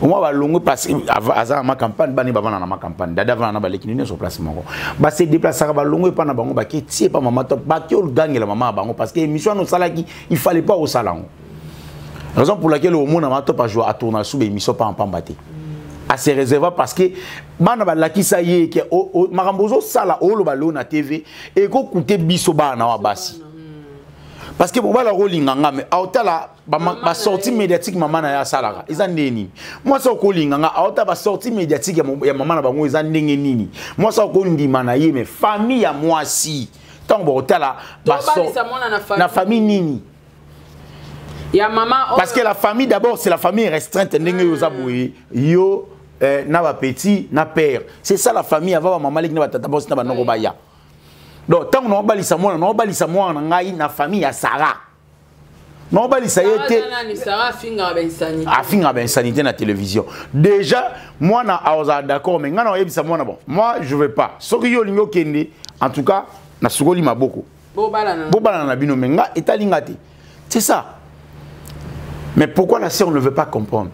Omwa balongwe parce que aza na ma campagne, bana ye bavanda na ma campagne. Dada avanda na baleki nyonso place moko. Ba se déplaçaka balongwe epa na bango bake tie epa mama top bake ogangela mama ya bango parce que émission wana osalaki il fallait pas osala yango. Raison pour laquelle omona mama top ajoua atourna sous émission pa pamba te. A se réserva parce que bana balakisa ye ke makambo ozosala oloba leo na TV ekocoûter biso bana wa basi. Parce que mobali akolinga nga mais aotala ba sortie médiatique mama na ye asalaka eza ndenge nini. Mwasi akolinga nga aotala ba sortie médiatique ya mama na bango eza ndenge nini. Mwasi akondima na ye mais famille ya mwasi ntango bakotala Tobalisa mwana na famille. na famille nini. Ya mama oyo. Parce que la famille d'abord c'est la famille restreinte ndenge yo oza boye yo na ba petit na père. C'est ça la famille avant ba mama leki na ba tata bosi na ba noko baya. Donc tango na obalisa mwana na obalisa mwana na ngai na famille ya Sarah. Na obalisa ye te. Sarah nani? Sarah afinga ba insanité. Afinga ba insanité na télévision. Déjà mwana aoza d'accord mais ngai na oyebisa mwana bon, moi je veux pas. Soki yo olingi okende en tout cas na sukoli maboko. Bobalana. Bobalana na bino mais nga etali nga te. C'est ça. Mais pourquoi la sœur ne veut pas comprendre?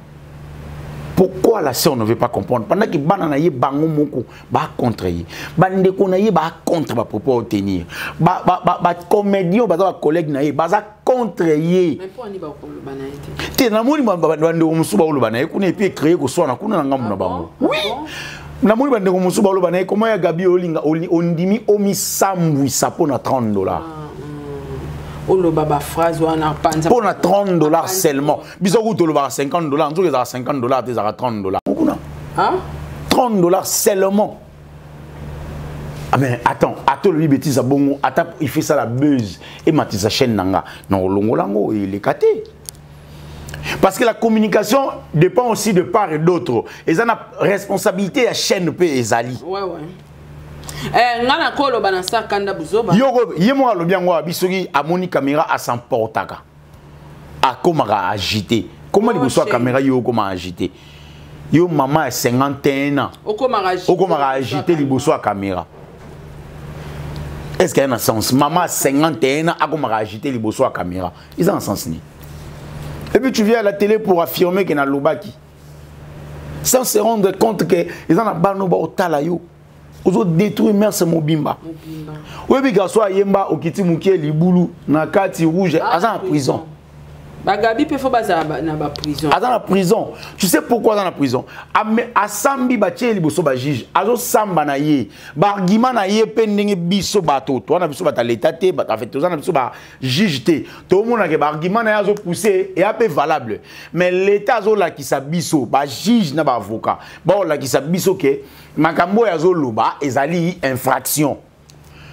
Pourquoi la sœur ne veut pas comprendre? Pendant que bana na ye bango moko ba contre ye. Ba ndeko na ye ba contre ba propos tenir. Ba ba ba, ba comédien ba ba collègue na ye baza contre ye. Mais pourquoi ni ba ko ba na ye te? Te na moni ba ba ndeko musu ba oloba na ye kuna et puis créer ko swana kuna na ngambu na bango. Ah bon? Oui. Ah bon? Na moni ba ndeko musu ba oloba na ye comment ya Gabi olinga ondimi omisambwisa pona 30 $. Oloba ba phrase wana panza. Pour na 30 $ seulement. Biso ku toloba 50 $, nzoki ezaka 50 $, te ezaka 30 $. Kuna. Hein? 30 $ seulement. Ah mais attends, attends le bêtise à bongo, attends, il fait ça la buzz et matisa chaîne nanga. Non, longolango, il est caté. Parce que la communication dépend aussi de part et d'autre. Et ça na responsabilité à chaîne pe ezali. Ouais ouais. Nga na koloba na sa kanda buzoba. Yo ye mo alobi yango abi soki amoni caméra a s'emportaka. Akomaka agité. Comment Oh, liboso ya chérie. caméra yo koma agité? Yo maman a 51 ans. Okomaka agité. Okomaka agité liboso ya caméra. Est-ce qu'il y a un sens? Maman a 51 ans akomaka agité liboso ya caméra. Ils ont un sens ni. Et puis tu viens à la télé pour affirmer que na lobaki. Sans se rendre compte que ils en a bano ba otala yo. Ozo détruire mère mobimba. Mobimba. Oyebi garçon ayemba okiti mukie libulu na kati rouge Ah, aza na prison. prison. Ba Gabi pe fo baza na ba prison. Aza na prison. Tu sais pourquoi aza na prison? Ame asambi ba tie liboso ba juge. Azo samba na ye. Ba argument na ye pe ndenge biso bato. Toi na biso ba l'état te, ba fait toza na biso ba juge te. To mona ke ba argument na ye azo pousser et a pe valable. Mais l'état azo lakisa biso ba juge na ba avocat. Ba lakisa biso ke makambo ya zo loba ezali infraction.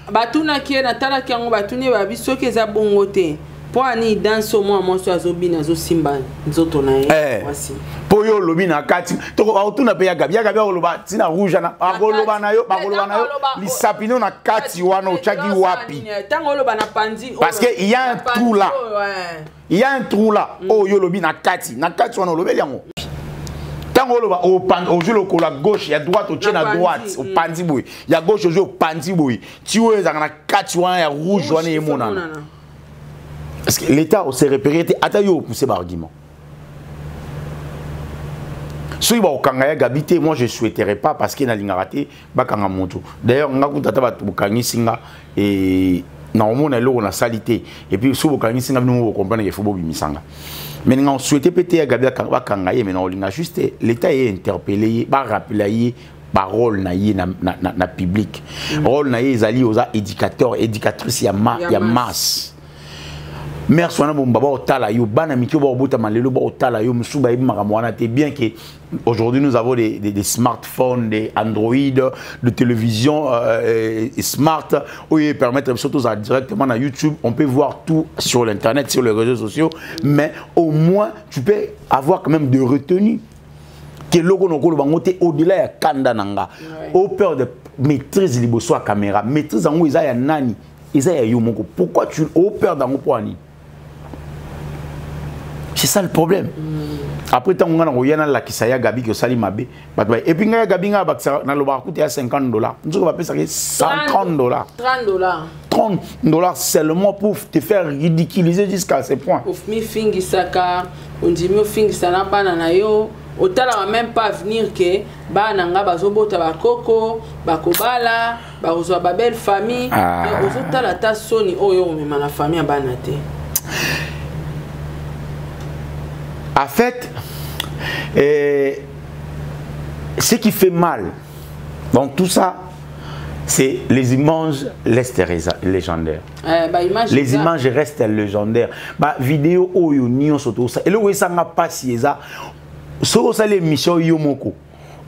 Batuna ki na tala ki yango batuni ba biso ke za bongo te. Po ani danse au moins moi so azobina azosimba nzoto na ye. Voici. Po yo lobi na kati to otuna pe ya Gabi, ya Gabi akoloba tina rouge na akoloba na yo, bakoloba na yo, lisapino na kati wana ochaki wapi? Tango oloba na panzi, oyo Parce que il y a un na panzi trou là. oyo, ouais. Il y a un trou là. Oh yo lobi na kati, na kati wana olobeli yango. Tango oloba o pan, o jeu lokola gauche, ya droite o tient Na na droite, panzi, o panzi boy. Ya gauche o jeu panzi boy. Ti oyo ezaka na kati wana ya rouge wana Rouge, emonana. emonana. Parce que l'État s'est repéré, ata yo poussé par argument. Soki ba okanga ya Gabi te, moi je souhaiterais pas parce que na lingaka te bakanga moto. D'ailleurs nga kuta ta bato bokangisi nga et na omona eloko na sali te. Et puis soki bokangisi nga bino bo comprendre qu'il faut bobimisa nga. Mais nga on souhaitait peut-être ya Gabi bakanga ye, mais na olinga juste l'État est interpellé ye, ba rappeler ye ba rôle na ye na public. Rôle na ye ezali oza éducateur, éducatrice ya ma, Ya ya masse. masse. Mère swana bomba ba otala yo bana miki ba obota malelo ba otala yo musu ba makambo wana te, bien que aujourd'hui nous avons des smartphones, des Android, de télévision smart où ils permettent surtout ça directement dans YouTube, on peut voir tout sur l'internet, sur les réseaux sociaux, mais au moins tu peux avoir quand même de retenue que loko noko lo bango te au-delà ya kanda nanga. Au peur de maîtrise liboso ya caméra, maîtrise yango eza ya nani, eza ya yo moko. Pourquoi tu au peur d'ango po ani? C'est ça le problème. Après ntango ngai nakoya nalakisa ya Gabi ke osali mabe, bato ba et puis ngai ya Gabi, ngai abakisaka, nalobaka kuta ya 50 $, nzoka bapesaka ye 130 $. 30 $. 30 $ seulement pour te faire ridiculiser jusqu'à ce point. Omifingisaka, ondimi ofingisa na bana na yo, otalaka même pas avenir ke bana na nga bazobota, bakoko bakobala, bakozwa babelle famille. Ah. Ozotala ata soni oyo omema na famille ya bana te. En fait, ce qui fait mal dans tout ça, c'est les images restent légendaires. Ba image Les images restent légendaires. Ba vidéo oyo nyonso tout ça. Eloko esanga pasi eza soki osali émission yo moko,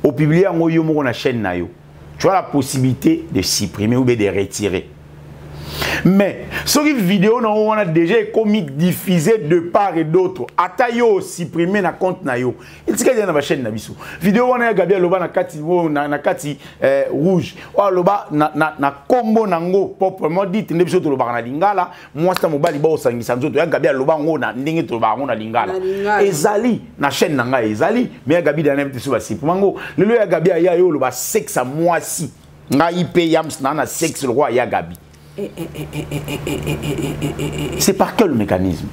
opublie yango yo moko na chaîne na yo, tu as la possibilité de supprimer ou bien de retirer. Mais soki vidéo na wana déjà ekomi diffusé de part et d'autre, ata yo osupprimer na compte na yo, etikali na bachaîne na biso. Vidéo wana ya Gabi aloba na kati oyo na kati rouge oyo aloba na kombo nango proprement dit, nde biso tolobaka na lingala, mwasi na mobali baosangisa nzoto. Ya Gabi aloba yango na ndenge tolobaka yango na lingala. Na lingala. Ezali na chaîne na ngai, ezali. Mais ya Gabi dana te so basupprime yango. Lelo ya Gabi aya yo oloba sexe ya mwasi, ngai mpe yams na sexe lokwa ya Gabi. C'est par quel mécanisme?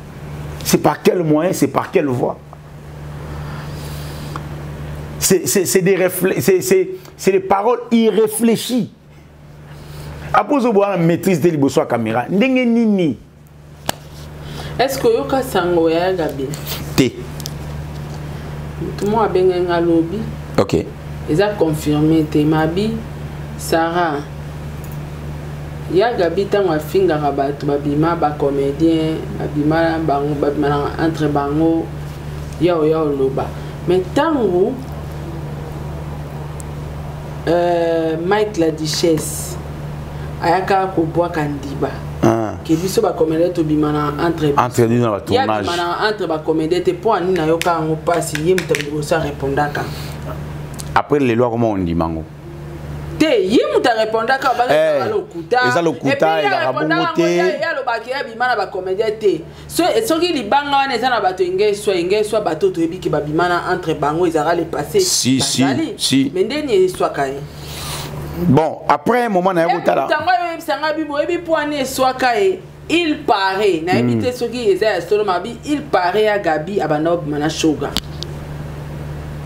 C'est par quel moyen? C'est par quelle voie? C'est des, réflé- c'est des paroles irréfléchies. Après, vous avez maîtrise de liboso ya caméra. Ndenge nini? Est ce que oyoka sango ya Gabi? Te. Motu moko abengai nga lobi. Eza confirmé te. Mabi Sara, ya Gabi, ntango afingaka bato, babima bacomédien, babima bango, babima entre bango, ya oya oloba. Mais ntango Mike la Duchesse ayaka kobwaka ndiba ke biso bacomédien tobima na entre Entre nous na ye batournage. Abima na entre bacomédien te. Mpo ani nayoka yango mpasi, ye moto liboso arépondaka. Après lelo akoma ondima yango. Te, ye moto arépondaka. Eh, Lokuta. Eza lokuta, ezalaka bongo te. Ye alobaki ye abima na bacomédien te. Soki libanga wana eza na bato, enge eswa, enge eswa bato toyebi ke babima na entre bango, ezalaka le passé. Si, si, Bazali. Si. Mais ndeni eswaka ye? Bon, après un moment na ye kotala. Ntango oyebisanga bibo, oyebi mpo wana eswaka ye, il paraît, nayebi te soki eza ya solo, mabi il paraît ya Gabi abanda obima na Shoga.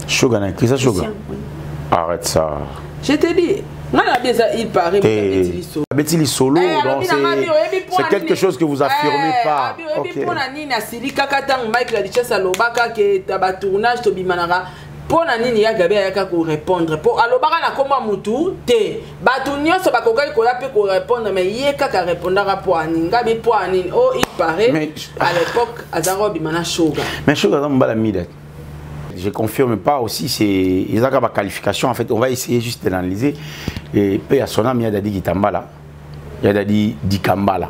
Shoga na Krista Shoga? Christian, oui. Arrête ça. Je te dis, nga na bi eza il paraît. Te. Abeti lisolo. Abeti lisolo. Eh, Donc alobi na nga bi, oyebi mpo c'est na quelque nini? chose que vous affirmez Eh, pas. abi, oyebi Ok. mpo na nini asili kaka ntango Mike la Duchesse alobaka ke ta batournage tobimanaka, mpo na nini ya Gabi ayaka korépondre? Mpo alobaka na kombo ya mutu te, bato nyonso bakokaki koya mpe korépondre, mais ye kaka répondaka. Mpo anini ngabi, mpo anini o il paraît à l'époque azalaka obima na Shoga. Mais Shoga aza mobala mida. Je confirme pas aussi, c'est ezaka ba qualification. En fait, on va essayer juste d'analyser. Et puis à son âme, il y a Dadi Kitambala. Il y a Dadi Dikambala.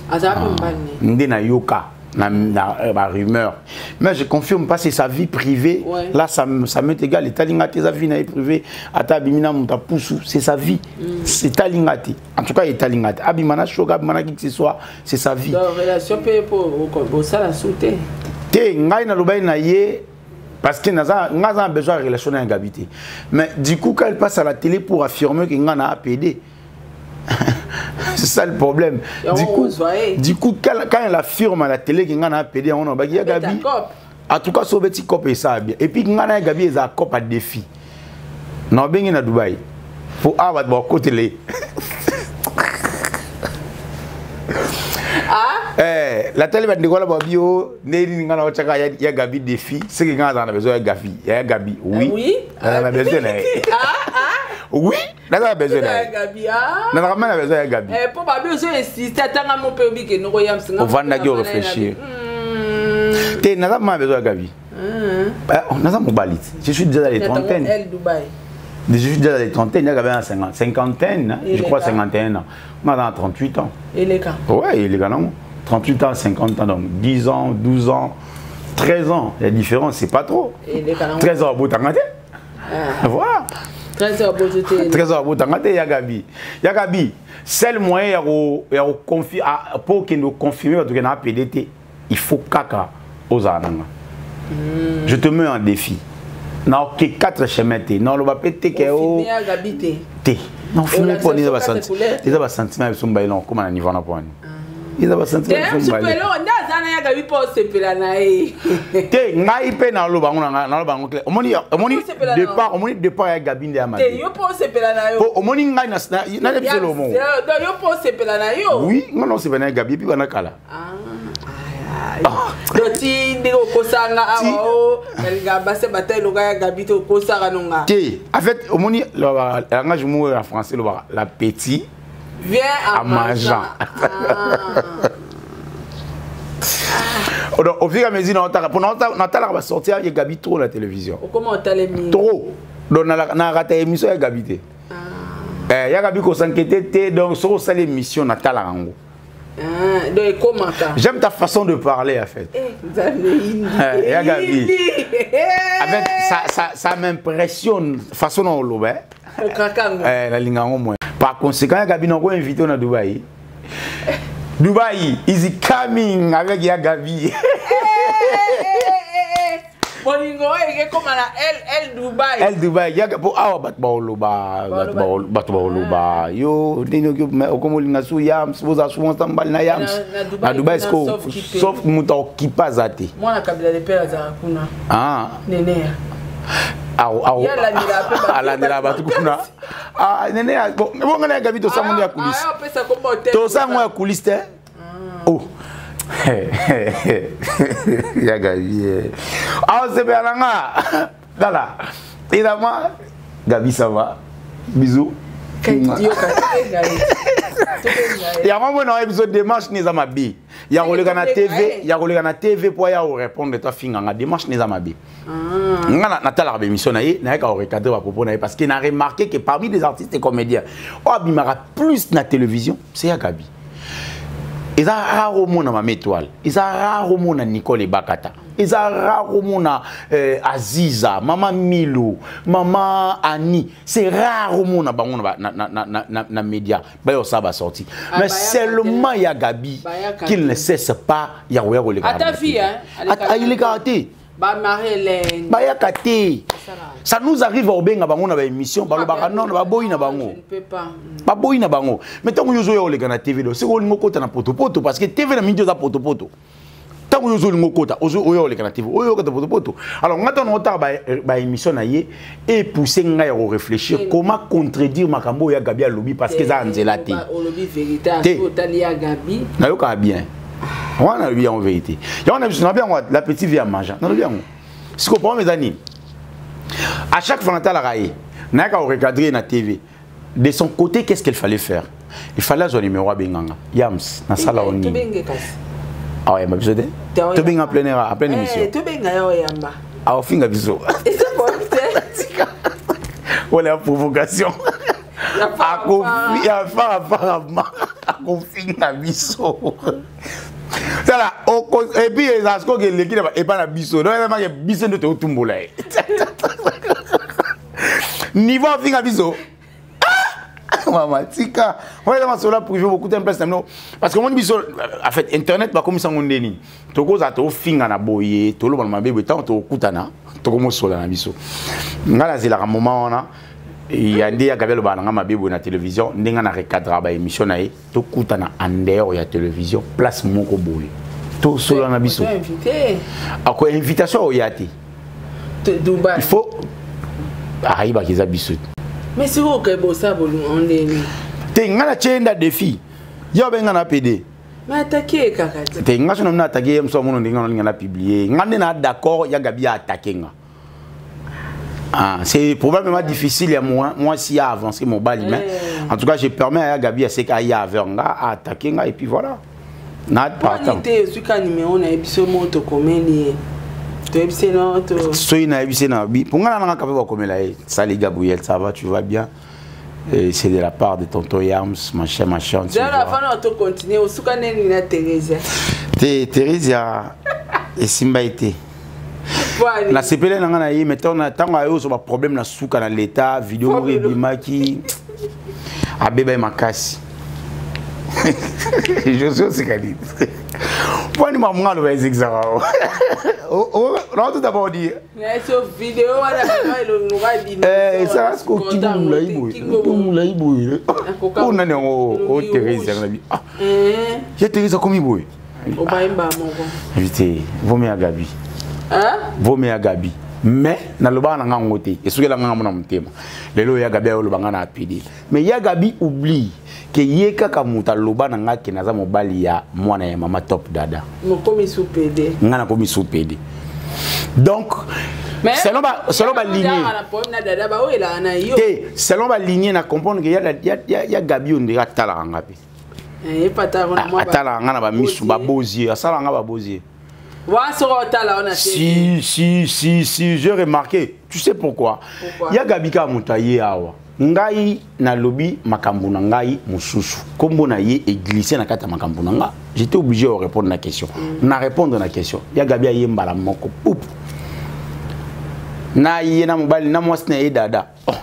Azalaka mpe mobali ne. Nde na yoka na ba rumeur. Mais je confirme pas, c'est sa vie privée. Là, ça m'est égal. Etalinga te, sa vie na ye privée. Ata abimi na moto apusu, c'est sa vie. C'est etalinga te. En tout cas, etalinga te. Abima na Shoga, abima na qui que ce soit, c'est sa vie. Donc relation mpe mpo bosala su te? Te, ngai nalobaki na ye parce que naza nga aza na besoin ya relation na ya Gabi te. Mais du coup, quand elle passe à la télé pour affirmer que nga na APD, c'est ça le problème. Yango ozwa ye. Du coup, quand elle affirme à la télé que nga na APD, yango nalobaki ya Abeta Gabi, cop. En tout cas so obeti cop, esala bien. Et puis nga na ya Gabi eza cop à défi na obengi na Dubai po awa bato bakotele ye. Ah. Eh, la télé, bandeko wana babi o nde nini nga na otyaka ya Gabi défi, seke nga azala na besoin ya Gabi, ya Gabi, oui. Oui. Nazala na besoin na ye. Ah, ah. Oui, nazala na besoin na ye. Gabi, ah. Nazalaka ma na besoin ya Gabi. Eh, mpo babi ozo insiste, atanga mo mpe obi kende koyamisa. Ovandaki oréfléchir te, naza ma na besoin ya Gabi. Eh, naza mobali te, je suis déjà dans les trentaines. El Dubai. Je suis déjà dans les trentaines, ya Gabi na 50, cinquantaine, je crois. Eleka. 51 ans, nga aza na 38 ans. Eleka. Ouais, eleka nango. 38 ans, 50 ans, donc 10 ans, 12 ans, 13 ans. La différence, c'est pas trop. Eleka nango. 13 ans, abotanga te. Voilà. 13 heures bozo te. 13 ans, abotanga te, ya Gabi. Ya Gabi, seul moyen ya ko confi po okende oconfirme bato ke na APD te, il faut kaka ozala nanga. Je te mets en défi. Naoke 4 chemin te, naoloba mpe te ke o te nafilme mpo eza basentiment ya biso mibale na okóma na niveau wana mpo wani eza basentiment nde aza na ya Gabi mpo osepela na ye te. Ngai mpe naloba yango, naloba yango clair. Omoni départ, omoni départ ya Gabi nde ya mabe. Yo mpo osepela na yo. Po omoni ngai nayebi biso eloko moko. Yo mpo osepela na yo. Oui, ngai naosepela na ye Gabi epi bana kala. Donc ti ndenge okosanga awa, o nalingaka basi bata eloka ya Gabi te, okosaka nonga. Te, en fait, omoni langage moko ya français lobaka "l'appétit vient en mangeant". Donc au fur et à mesure naotaka, mpo natalaka basortie ya Gabi trop na télévision. Okoma otale mingi. Trop. Donc narata émission ya Gabi te. Ya Gabi kosankete te. Donc soki osali émission, natalaka yango. Ah, donc ekomaka. J'aime ta façon de parler, en fait. Eh, ya Gabi. En fait, ça m'impressionne. Façon dont oloba. Okakango. Eh, nalinga yango moins. Par conséquent, ya Gabi, nako invité na Dubaï. Dubaï is coming avec ya Gabi. Bolingo oyo ekekoma na el el Dubai. El Dubai yaka po awa bato baoloba, bato baoloba yo ndenge okoma olinga su Yams, boza souvent sa mobali na Yams na Dubai. Siko sauf moto aokipa aza te. Mwana Kabila le père azalaka kuna. Ah. Nene. Alandela bato kuna. Nene, bonga na Gabi, tosango nde ya coulisse, tosango ya coulisse te. Oh, ya Gabi aosepela na nga. Tala, évidemment, Gabi, ça va, bisous. Yango mona oyebi biso démarche ni eza mabe ya koleka na TV, ya koleka na TV mpo aya korépondre to afinganga. Démarche ni eza mabe. Nga natalaka bémission na ye, nayaka korecadre bapropos na ye, parce que na remarqué que parmi des artistes et comédiens oyo abimaka plus na télévision, c'est ya Gabi. Eza rare omona Mama Étoile, eza rare omona Nicole Ebakata, eza rare omona Aziza, Mama Milo, Mama Annie. C'est rare omona bango na média bayosala basorti, mais seulement ya Gabi qu'il ne cesse pas ya koya koleka. Ayelekaka te. Bayaka te. Ça nous arrive obenga bango na baémission, balobaka non, baboyi na bango, baboyi na bango. Mais ntango yo ozoya oleka na TV, do sikoy olingi okota na potopoto, parce que TV na mingi oza potopoto. Ntango yo ozolinga okota, oyo oleka na TV, oyo okota potopoto. Alors nga ntango otaka baémission na ye, epousse ngai ya koréfléchir comment contredire makambo oyo ya Gabi alobi, parce que eza ya nzela te. Te, nayokaka bien wana, nalobi yango vérité. Yango na biso nabi yango "l'appétit vient en mangeant". Nalobi yango. Siko problème eza nini? À chaque fois natalaka ye, nayaka korecadre na TV. De son côté, qu'est-ce qu'il fallait faire? Il fallait azwa numéro, abenganga: "Yams, nasala o nini?" Aoyamba biso te, tobenga en pleine émission. Tobenga ya oyamba. Aofinga biso wala ya provocation ya farafara, akofinga biso. Tala, et puis eza sikoyo eleki epa na biso, donc ezamake biso nde totumbola ye niveau afinga biso. Mama, tika wana, eza masolo privé. Bokuta place na bino, parce que omoni biso, en fait, internet bakomisa ngo nde nini, tokozala tofinga na boye, toloba na mabe boye. Ntango tokokutana, tokomosola na biso. Ngai nazelaka moment wana ya nde ya Gabi alobaka na ngai mabe boye na télévision, ndenge na recadra baémission na ye. Tokutana en dehors ya télévision, place moko boye, tosola na biso. Ako invitation oya te, il faut ayibaka eza biso. Mais sikoyo okayeba osala bolingo ndeni? Te, ngai na tie nda défi, ye obenga na PD. Mais atake kaka te. Te, nga so na mina atake ye moso amono ndenge nalinga na publier. Nga nde na d'accord, ya Gabi attaquer nga. Ah, c'est probablement difficile à moi, moi si a avancé mon bali, mais en tout cas, je permets à Gabi à ce qu'il y a vers nga, à attaquer nga, et puis voilà. Na partant. Te, suka numéro na biso mo tokomeli ye. Toyebisi no to. Soki nayebisi na bi, pour nga nanga kape bakomela ye: "Salut Gabriel, ça va, tu vas bien? Et c'est de la part de tonton Yams, machin, machin." Tu vois. Avant to continuer, osuka neni na Thérésia? Te, Thérésia esimba ete. Nasepeli na ngai na ye, mais ntango aye ozwa baproblème na suka na l'état, video moko ebimaki, abeba ye makasi. Josi osekali. Pwani mamunga aloba ezikisaka o tout d'abord dire ezala siko kingo molai boye molai boye oyo nani yango o Therese yango na bi ah ye Therese akomi boye invité vomi ya Gabi vomi ya Gabi mais nalobaka na nga yango te esukela nga mona motema lelo ya Gabi ayoloba nga na apd mais ya Gabi oublie ke ye kaka moto aloba na nga ke naza mobali ya mwana ya mama top dada mokomi sous PD nga nakomi sous PD donc Mais, selon ba selon ba lignée te selon ba lignée na comprendre ke ya, ya, ya, ya Gabi oyo ndenge atalaka nga mpe atalaka nga na bamisu babozie asalaka nga babozie si si si si j'ai remarqué tu sais pourquoi, pourquoi? Ya Gabi kaka moto aye awa ngai nalobi makambo na ngai mosusu nkombo na ye eglise na kati ya makambo na nga j'étais obligé de répondre na question na répondre na question ya Gabi aye mbala moko pup na ye na mobali na mwasi na ye dada oh.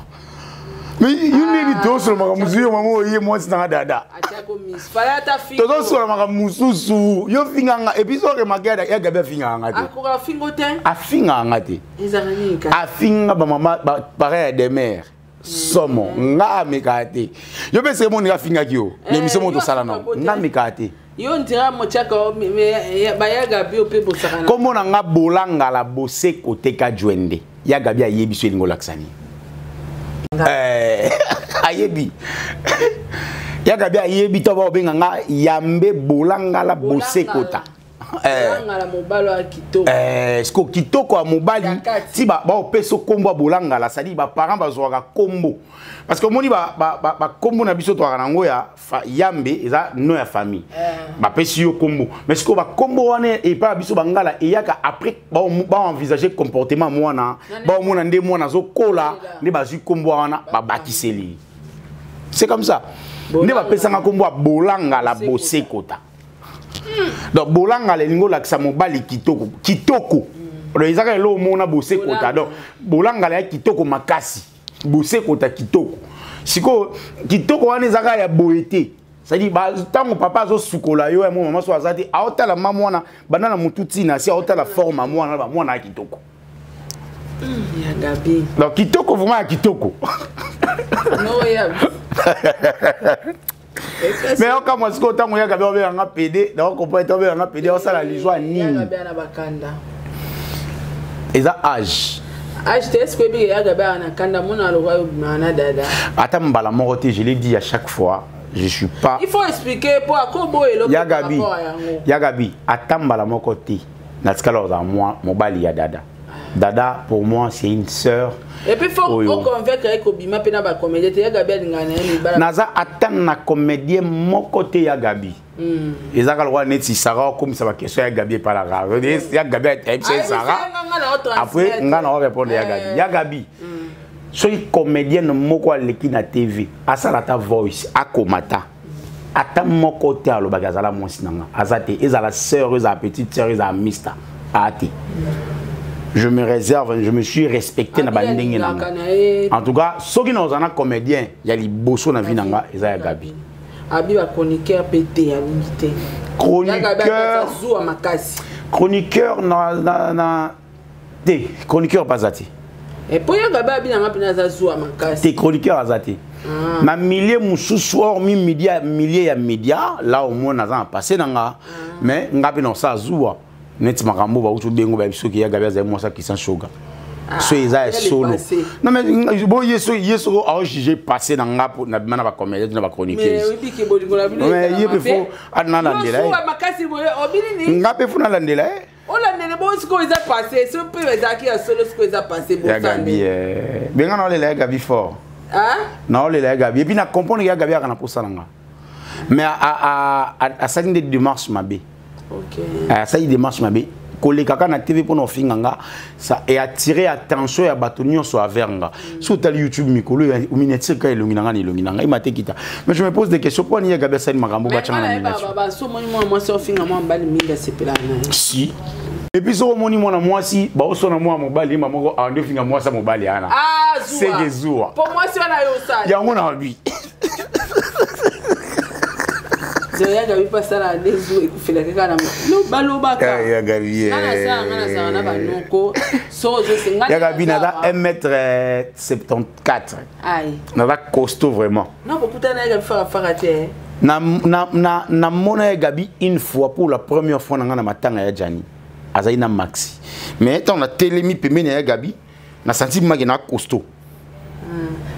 mais yo nini tozosola makambo mosusu yo mama oye mwasi nanga dada tozosola makambo mosusu yo finga nga epuis so remarke ya Gabi afingaka nga te afingaka nga te afinga bamama pareil ya demer somo nga amekaka te yo mpe seke moninga afingaki yo na émission moko tosala nango nga amekaka te yo ndira motiaka baya Gabi mpe bosakana kombo na nga bolangala boseko teka jwende ya Gabi ayebi so elingi olakisa nini ayebi ya Gabi ayebi to baobenga nga yambe bolangala bosekota siko kitoko ya mobali ti baopesa nkombo ya bolangala c'est-à-dire baparent bazwaka nkombo parce que omoni bakombo na biso twaka nango ya yambe eza nom ya famille bapesi yo nkombo mais sikoyo bakombo wana epai ya biso bangala eyaka après baenvisage comportement mwana baomona nde mwana azokola nde bazwi nkombo wana babakiseli c'est comme ça nde bapesanga nkombo ya bolangala bosekota donc bolangala elingi olakisa mobali kitoko kitoko donc ezaka eloko omona bosekota donc bolangala ya kitoko makasi bosekota kitoko sikoyo kitoko wana ezaka ya boye te c'est-à-dire ntango papa azosukola yo ya mo mama so aza te aotala ma mwana banda na motu ntina si aotala forme ya mwana bamwana ya kitoko ya Gabi donc kitoko vraiment ya kitoko mais okamwa sikoyo ntango ya Gabi obenganga pede nakokomprendre te obenganga pede osala lizwa nini eza âge âge te est-ce que oyebi ya Gabi aka na kanda mona aloka yo obimaka na dada ata mbala moko te je l'ai dit à chaque fois je suis pas il faut expliquer po akoboya eloko ya Gabi ya Gabi ata mbala moko te natikala kozala mwa mobali ya dada dada pour moi c'est une sœur et puis faut oconvaincre ye kobima mpe na bacomédien te ya Gabi alingaka na ye mibala naza ata na comédien moko te ya Gabi eza kaka lokola neti Sara okomisa baquestion ya Gabi epalaka ya Gabi ayebisa Sara après nga na orépondre ya Gabi ya Gabi soki comédienne moko aleki na TV asala ata voice akoma ta ata moko te alobaki azala mwasi na nga aza te ezala sœur ezala petite sœur ezala mista aa te je me réserve je me suis respecté na bandenge na nga en tout cas soki nazala na comédien ya liboso na vie na nga eza ya Gabi abi bachroniqueur mpe te alingi te chroniqueur zuwa makasi chroniqueur na, na, na te chroniqueur baza te epo ya Gabi abi nanga mpena aza zuwa makasi te chroniqueur aza te na milieu mosusu hormis media milieu ya média là au moins naza na passé na nga mais nga mpe na osala zuwa neti makambo bauti obengo bayebi soki ya Gabi azali mwasi akisa shoga so eza ya solo non mais bo ye so ye soko aojuge passé na nga na bima na bacomédien na bachroniqueuse mais ye mpe fo nalandela ye nga mpe fo nalandela ye olandele bo sikoyo eza passé so mpe ezalaki ya solo sikoyo eza passé ya Gabi benga naolela ya Gabi fort naolela ya Gabi et puis na comprendre ya Gabi aka na posa na nga mais asali nde démarche mabe asali démarche mabe koleka kaka na TV mpona ofinga nga ça e attirer attention ya bato nyonso envers nga so otali YouTube mikolo miniature kaka elongi na nga na elongi na nga ima te kita mais je me pose des questions mpo nini ya Gabi asali makambo batianga na miniature si et puis soki omoni mwana mwasi baosona mwana mobali yema moko andi ofinga mwasi ya mobali wana seke zuwa yango na bi Donc ya Gabi mpe asala nde zuwa ekufelaka kaka na balobaka. Ya Gabi. Nga nasala nga nazala na banoko so ozosenga. Ya Gabi naza 1 mètre 74. Aïe. Naza costaud vraiment. Nakokutana ya Gabi fara fara te. Na na na na mona ya Gabi une fois pour la première fois na nga na matanga ya Gianni. Azali na maxi. Mais ntango natelemi pembeni ya Gabi, na senti maki na costaud.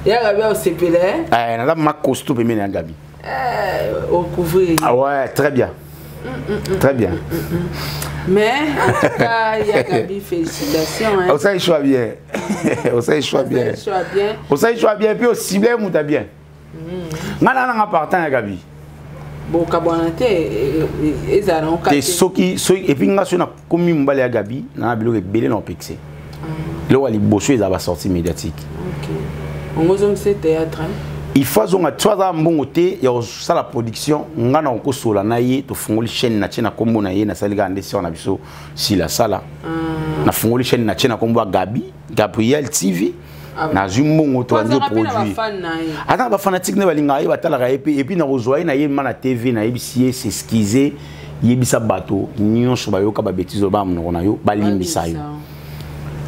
Ya Gabi osepela. Eh, naza ma costaud pembeni ya Gabi. Eh, ocouvrir. Ah ouais, très bien. Très bien. Mais en tout cas, ya Gabi, félicitations. Hein. Osali choix bien. Osali choix bien. Choix bien. Osali choix bien, puis ocible moto bien. Nga na nanga partant ya Gabi. Bokabwana te, ezala nango te soki soki et puis nga soki nakomi mobali ya Gabi na biloko ebele na opekise. Eloko ya liboso ezala basortie médiatique. Ongo ozongisa théâtre. Il faut azonga so aza mbongo te ya kosala production, nga na kokosola na ye, tofungoli chaîne na tie na nkombo na ye, nasali kaka nde sœur na biso sila sala. Nafungoli chaîne na tie na nkombo ya Gabi Gabriel TV. Nazwi mbongo, tobandi produit. Ata na bafanatike nde balingaka ye, batalaka ye mpe. Et puis nakozwa ye na ye ma na TV, nayebisi ye s'excuse, yebisa bato nyonso bayoka babêtises oyo baa monoko na yo, balimbisa yo.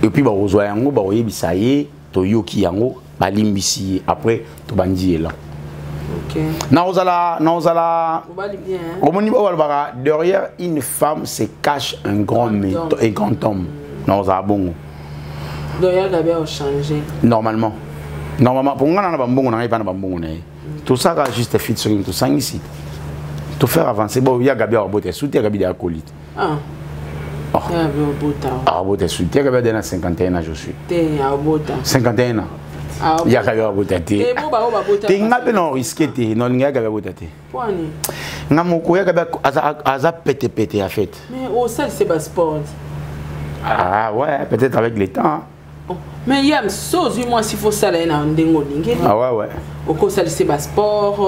Et puis bakozwa yango, bakoyebisa ye toyoki yango, balimbisi ye, après tobandi ye la. Nakozala nakozala omoni oyo balobaka: derrière une femme se cache un grand, un grand homme. Nakozala bongo. Donc ya Gabi aochange. Normalement, normalement, po nga na bambongo na ngai, mpa na bambongo na ye, tosaka juste fit. Soki tosangisi, tofaire avancer. Bon, ya Gabi akobota esu te, ya Gabi de akoli te. Ah. Akobota esu te, ya Gabi ade na 51 ans, je suis te abota. 51 ans, ya Gabi akobota te. Te, nga mpe na risque te, naolinga ya Gabi abota te. Nga moko, ya Gabi aza petepete ya fete. Mais osalise basport. Ah ouais, peut-être avec le temps. Oh. Mais yam so ozwi mwasi, fo osala ye na ndenge olingi. Ah ouais. Okosalise basport,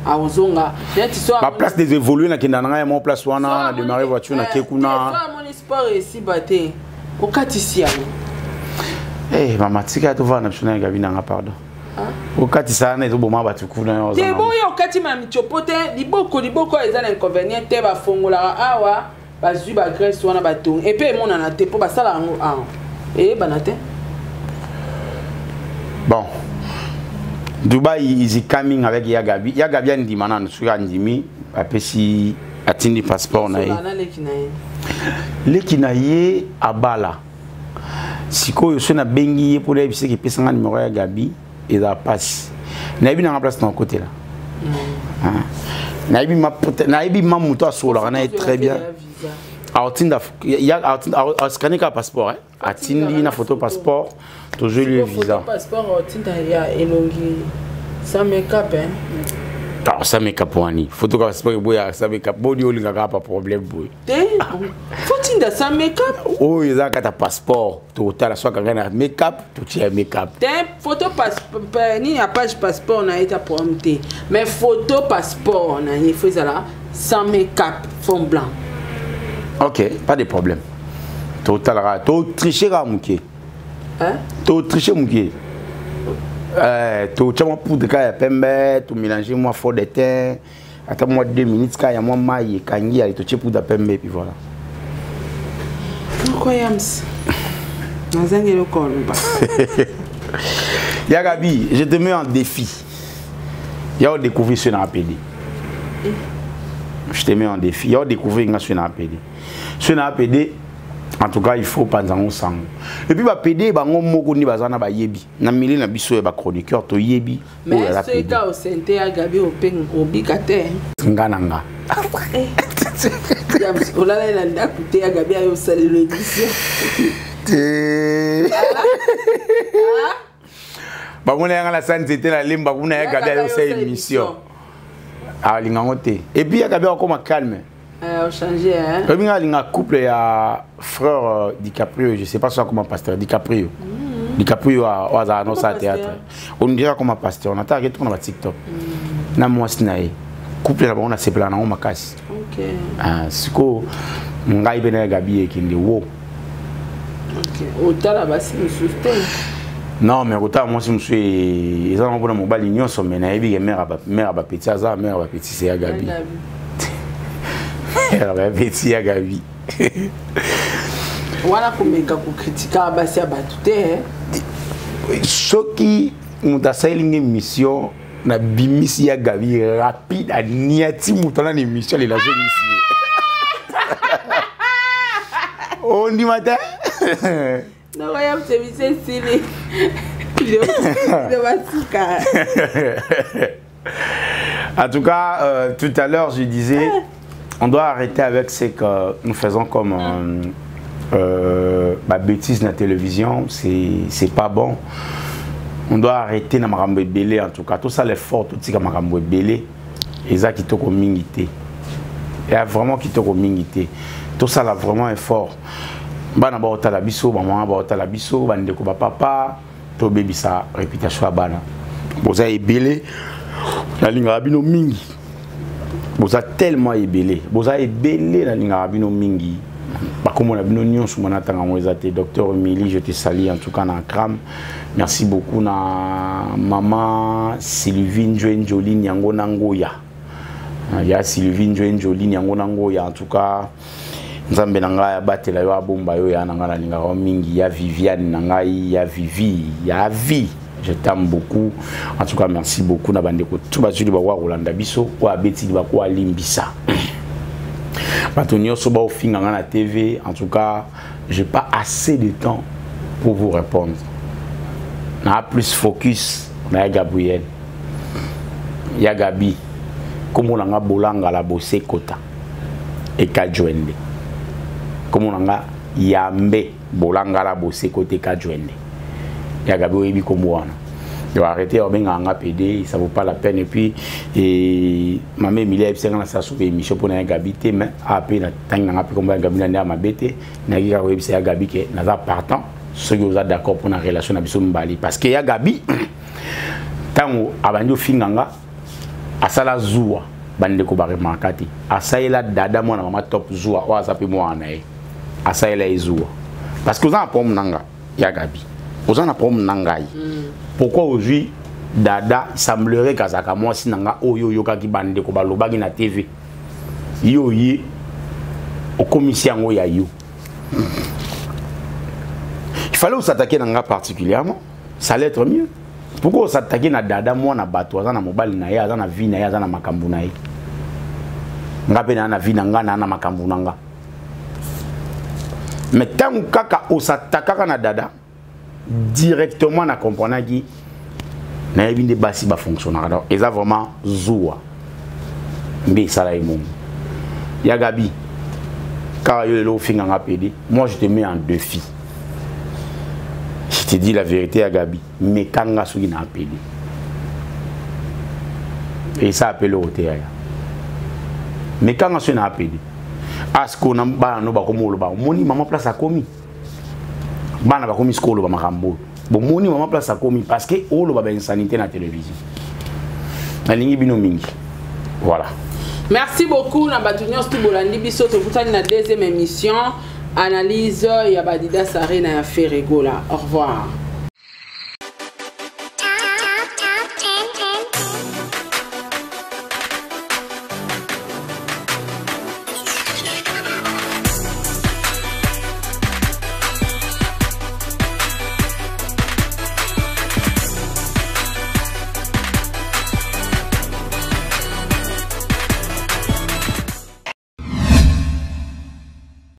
akozonga neti so. Baplace des évolué, nakenda na ngai mo place wana, na démarrer voiture, nake kuna. So amoni sport esiba te, okatisi yango. Eh mama, tika tovanda na biso na Gabi nanga, pardon. Okatisa wana ezoboma bato kuna. Te, boyo okati ma mitiopo te, liboko liboko eza na inconvénient te. Bafongolaka awa, bazwi bagraisse wana, batongi epe emonana te mpo basala yango awa, eyebana te. Bon, Dubai is coming avec ya Gabi. Ya Gabi andima nanu. Soki andimi, apesi, atindi passeport na ye. Leki na ye. Leki na ye abala. Sikoyo so nabengi ye mpona yebisaki epesanga numero ya Gabi, ezala mpasi. Nayebi nanga place na okotela, nayebi ma moto asololaka na ye très bien. Aotinda, ascanner kaka passeport, atindi na photo passeport, tozwi lui visa. Passeport otinda ya elongi sans make-up, hein? Ah, sans make-up wani, photo kaka passeport eboya sans make-up. Boni olingaka pa problème boye? Te, fotinda sans make-up. Oyo eza kata passeport, totala so akanga na make-up, totia make-up. Te, photo nini ya page passeport na ye ta problème te, mais photo passeport na ye faut ezala sans make-up, fond blanc. Ok, pas de problème. Totalaka, totriche kaka moke, totriche moke, totya mwa poudre kaka ya pembe, tomélange mwa fond de teint, ata mwa 2 minutes kaka ya mwa mai ekangi, ale totie poudre ya pembe, puis voilà. Moko yams nazangi eloko oloba. Ya Gabi, je te mets en défi ya odécouvrir ce na APD. Je te mets en défi ya odécouvrir nga ce na APD, ce na APD. En tout cas, il faut panza ngo sango. Et puis bapd bango moko nde baza na bayebi na milieu na biso ya bachroniqueur, toyebi. Mais soki ka osente ya Gabi, obika te. Nga na nga. Olala na ndako te, ya Gabi ayo osalelo émission. Te, bamona yanga na sa nzete na lemba kuna, ya Gabi ayo osala émission, alinga yango te. Et puis ya Gabi akoma calme. Ochange. Oyebi nga alinga couple ya frère DiCaprio, je sais pas so akoma pasteur DiCaprio. DiCaprio oyo azala nosala théâtre, on dirait akoma pasteur, natalaki toko na baTikTok na mwasi na ye, couple na bango nasepelaka nango makasi. Sikoyo ngai mpe na ya Gabi ekende wo. Otala basi mosusu te. Non, mais kotala mwasi mosusu eza nango mpona mobali nyonso, mais nayebi ke mare ya bapeti aza mare ya bapeti, se ya Gabi. Bapeti ya Gabi. Wana komeka kokritika basi ya bato te. Soki moto asaleli nge mission, nabimisi ya Gabi rapide, aniati moto wana na émission, alela azongisi ye. Ondima te. Nakoya kosebisa esili basuka. En tout cas, tout à l'heure, je disais, on doit arrêter avec ce que nous faisons comme bêtise na télévision, c'est pas bon. On doit arrêter na makambo ebele. En tout cas, tout ça l'effort, tout ça makambo ebele, eza kitoko mingi te. Ya vraiment kitoko mingi te. Tout ça là vraiment effort. Bana baotala biso, bamama baotala biso, bandeko, bapapa, tobebisa réputation ya bana. Boza ebele, nalingaka bino mingi. Boza tellement ebele, boza ebele, nalingaka bino mingi. Bakomona bino nyonso, mwana ntanga yango eza te. Docteur Emily, je te salue en tout cas na Cram. Merci beaucoup na mama Sylvie Njwe Njolini yango na Ngoya. Ya Sylvie Njwe Njolini yango na Ngoya, en tout cas Nzambe na ngai abatela yo, abomba yo, ya na ngai nalingaka yo mingi. Ya Viviane na ngai, ya Vivi, ya Vi, je t'aime beaucoup. En tout cas, merci beaucoup na bandeko tout bazuli bakwa kolanda biso, oyo abeti bakwa alimbisa bato nyonso baofinga nga na TV. En tout cas, j'ai pas assez de temps pour vous répondre. Na plus focus na ya Gabriel, ya Gabi, kombo na nga Bolanga la Bosekota Ekajwende, kombo na nga Yambe Bolanga la Bosekota Ekajwende. Ya Gabi, oyebi kombo wana. Donc arrêtez obengaka nga PD, ça vaut pas la peine. Et puis, et mama Emilie ayebisanga na sala soki émission mpona ya Gabi te, mais ape na ntangi nanga mpe kombo ya Gabi na nde ya mabe te. Nayaki kaka koyebisa ya Gabi ke naza partant soki oza d'accord mpona relation na biso mibale, parce que ya Gabi, ntango abandi ofinga nga, asala zuwa, bandeko baremarka te, asalela dada mwana mama Top zuwa, oyo aza mpe mwana na ye, asalela ye zuwa parce que oza na problème na nga. Ya Gabi, oza na problème na ngai. Pourquoi ozwi dada? Semblerait kazalaka mwasi na nga oyo oyokaki bandeko balobaki na TV. Yo ye okomisi yango ya yo. Il fallait os'attaquer na nga particulièrement, ça allait être mieux. Pourquoi os'attaquer na dada mwana bato? Aza na mobali na ye, aza na vie na ye, aza na makambo na ye. Nga mpe naa na vie na nga, naa na makambo na nga. Mais ntango kaka os'attaquaka na dada directement, na comprenaki, nayebi nde basi bafonctionnaka. Donc eza vraiment zuwa nde esala ye mongo. Ya Gabi, kaka yo lelo ofinga nga PD, moi je te mets en défi. Je te dis la vérité, ya Gabi, mekanga soki na PD esa apele oyo te. Yaya, mekanga soki na APD asko na bana no bakomi oloba: omoni mama place akomi? Bana bakomi sikoyo oloba makambo oyo: bomoni mama place akomi? Parce que oloba bainsanité na télévision. Nalingi bino mingi, voilà. Merci beaucoup na bato nyonso tu bolandi biso. Tokutani na deuxième émission, analyse ya Badidas Arena ya Ferre Gola. Au revoir.